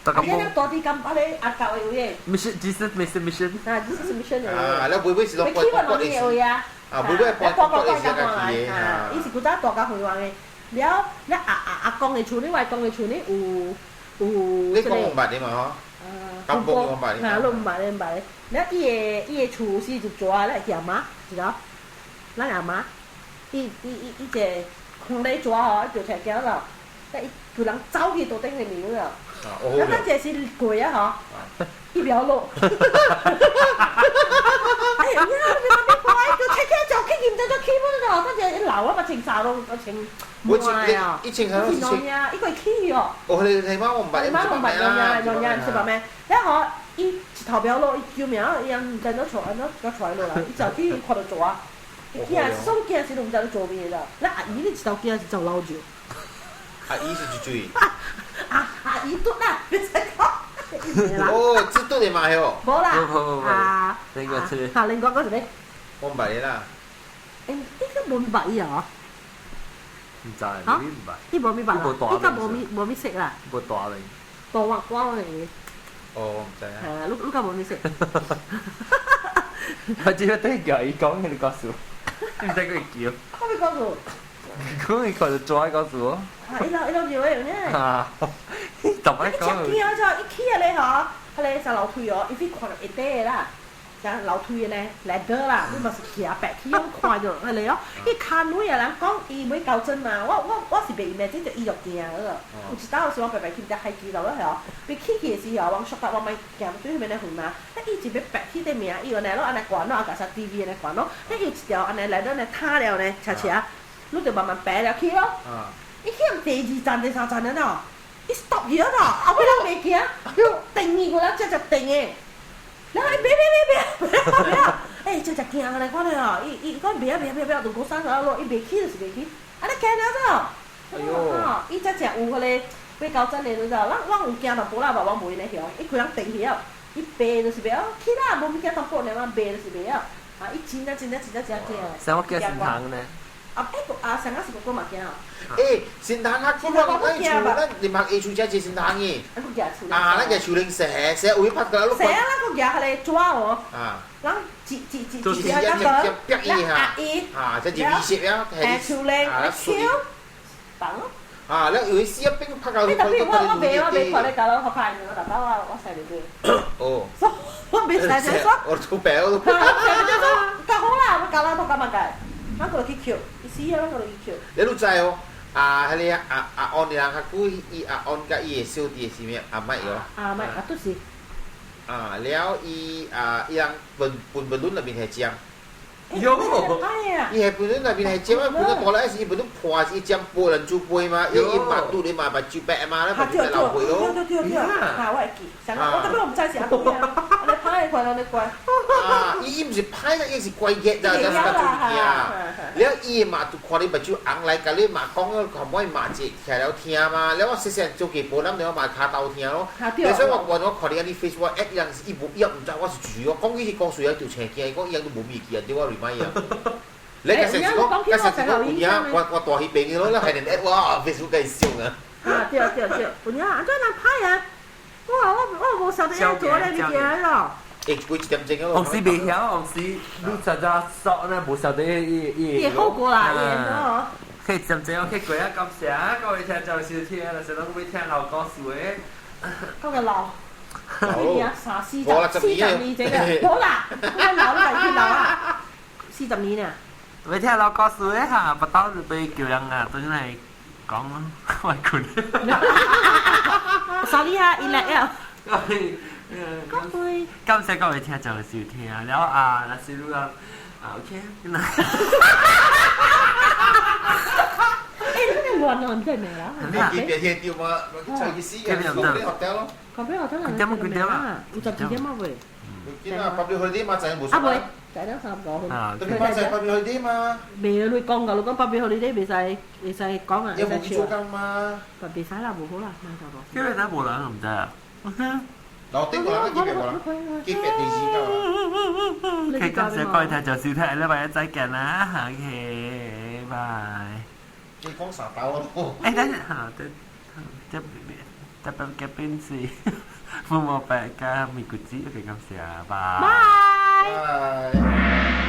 阿爺娘大啲咁，阿你阿舊的位。 Mission，只是 mission mission。啊，只是 mission 的。啊，你妹妹是攏關關的位啊。啊，妹妹關關的是家己的。啊，伊是古早大家回王的。了，了阿阿阿公的厝呢，外公的厝呢有有。你講五百的嘛嗬？啊，五百的。啊，攏毋捌的，毋捌的。了，伊的伊的厝是就住咧阿媽，是咯，咱阿媽，伊伊伊伊一個空咧蛇吼，伊就出來了，伊規人走去桌頂裡面了。啊，咱這是過啊吼，伊袂曉落。哎呀，你媽咪看，伊就出來就去，毋知怎起本咯，咱這老啊嘛穿衫攏穿。我一一穿衫攏穿。伊會起哦。哦，你你媽我毋捌，你媽我毋捌，娘娘娘，是白咩？然後伊一頭袂曉落，伊救命，伊也毋知怎坐，按怎甲出來落來，伊就去看到蛇。伊驚，所有驚是攏毋知咧做咩啦。咱阿姨咧一頭驚是走老酒。阿姨是一水。阿阿姨拄啦，別使講。哦，這都你買哦。無啦。無無無。啊。另外一個。啊，另外嗰一個。我唔捌你啦。欸，你個無捌伊啊？唔知，你唔捌。你無咪捌啦？你較無咪無咪識啦？無大名。大鑊瓜嚟。哦，我唔知啊。係啊，你你較無咪識。我只係對叫伊講迄個故事，你唔知佢叫。我咪講過。講伊看就做個故事哦。啊！伊老伊老尿的呢。啊！特別講。你食驚咗，伊起來咧吼，彼个上樓梯哦，伊去看到一塊的啦。像樓梯的呢，ladder 啦，你嘛是徛白起，我看著彼个哦。伊牽女啊人講伊欲交真嘛，我我我是袂明，這就伊就驚了。有一道時我白白去只海基樓了吼，欲起去的時候，我縮得我咪行對彼邊的遠嘛，啊伊一欲白起的名，伊就來咯，按呢懸咯，啊共啥 TV 按呢懸咯，啊有一條按呢來咯，呢塌了呢，斜斜，你就慢慢爬了去咯。伊去第二站、第三站了喏，伊 stop 去了喏，後尾人袂行，定伊過來，只只定的。然後伊袂袂袂袂袂袂啊！欸，只只驚來看咧哦，伊伊講袂啊袂啊袂啊，就過山了咯，伊袂去就是袂去，按呢行了喏。哎喲！伊只只有彼个欲交真的，你知道？咱阮有驚淡薄啦，嘛，阮無呢曉，伊規人定去了，伊爬就是袂曉去啦，無物件淡薄爾嘛，爬就是袂曉。啊，伊真正真正真正真驚。啥我驚新塘呢？啊，欸，啊，上個是哥哥嘛驚哦。欸，新塘啊，咱咱厝咱林學下厝才一新塘的。啊，咱個樹林蛇蛇有拍過來。蛇啊，咱閣舉彼个紙哦。啊。咱一一一一一個逼伊哈。啊，這是威脅啊！欸，樹林，橋，房咯。啊，你有時一邊拍到。你特別我我袂我袂看你搞到好歹，我大擺我我使入去。哦。我袂使就說。我出白我都。使就說，較好啦，我搞到都感覺解，咱過去捡，伊死啊，咱過去捡。你都知哦。啊，彼个阿阿安的人較久，伊阿安佮伊的小弟是啥物阿麥哦。阿麥啊，都是。啊，了伊啊，伊人笨笨笨輪內面係尖。喲！伊係笨輪內面係尖啊，笨到大來時，伊笨輪破是伊尖杯人煮杯嘛，伊伊目肚裡嘛目睭白嘛，咧目睭白流血咯。對對對對，啊，我會記，上個我特別我毋知是阿公啊，你歹看你乖。啊，伊伊毋是歹啦，伊是乖熱啦，才是較注意啊。了伊嘛就看你目睭紅來，共你嘛講了，看我嘛一聽了聽嘛。了我細細做家婆，咱了嘛跤頭疼咯。所以我我我看你按呢 Facebook at 伊人是伊無伊也毋知我是誰，我講伊是講誰啊，就青驚，伊講伊人都無物記啊，對我 remind 啊。你個先是講，個先是講有影，我我大彼邊咯，你還能 at 我 Facebook 共伊上啊。啊對對對，有影，按怎人歹啊？我我我無曉得要做咧物件咯。欸，幾一點鐘啊？往時袂曉，往時你實在索呢，無曉得伊伊伊後果啦，伊哦。可以點鐘，可以過啊，感謝各位聽眾收聽，若是攏欲聽老故事的。講個老，幾年啊？三四十，四十年這個，無啦，我老你來去老啊，40年啊。欲聽老故事的哈，不到就欲叫人啊，轉來講我睏。 Sorry 啊，伊來了。感謝各位聽眾的收聽，了啊，若是你啊，啊 OK，欸，你亂亂真的啦。你記別聽到嗎？我去找去死啊！咖啡學掉咯。咖啡學掉啦。幾點幾點啊？有十二點啊未？幾點啊？public holiday 嘛，就無。啊未，就兩三個。啊，特別嘛就 public holiday 嘛。未，你講噶，你講 public holiday 袂使袂使講啊。有冇去做工嘛？袂使啦，無好啦，賣就因為咱無人毋知啊。老頂無人，記別無人，記別電視到啦。 OK，感謝各位聽眾收聽，禮拜一再見啦，OK，拜。你講啥刀咯？欸，等陣嚇，這這這這這邊是木木白加米古雞，OK，感謝，拜。拜。拜。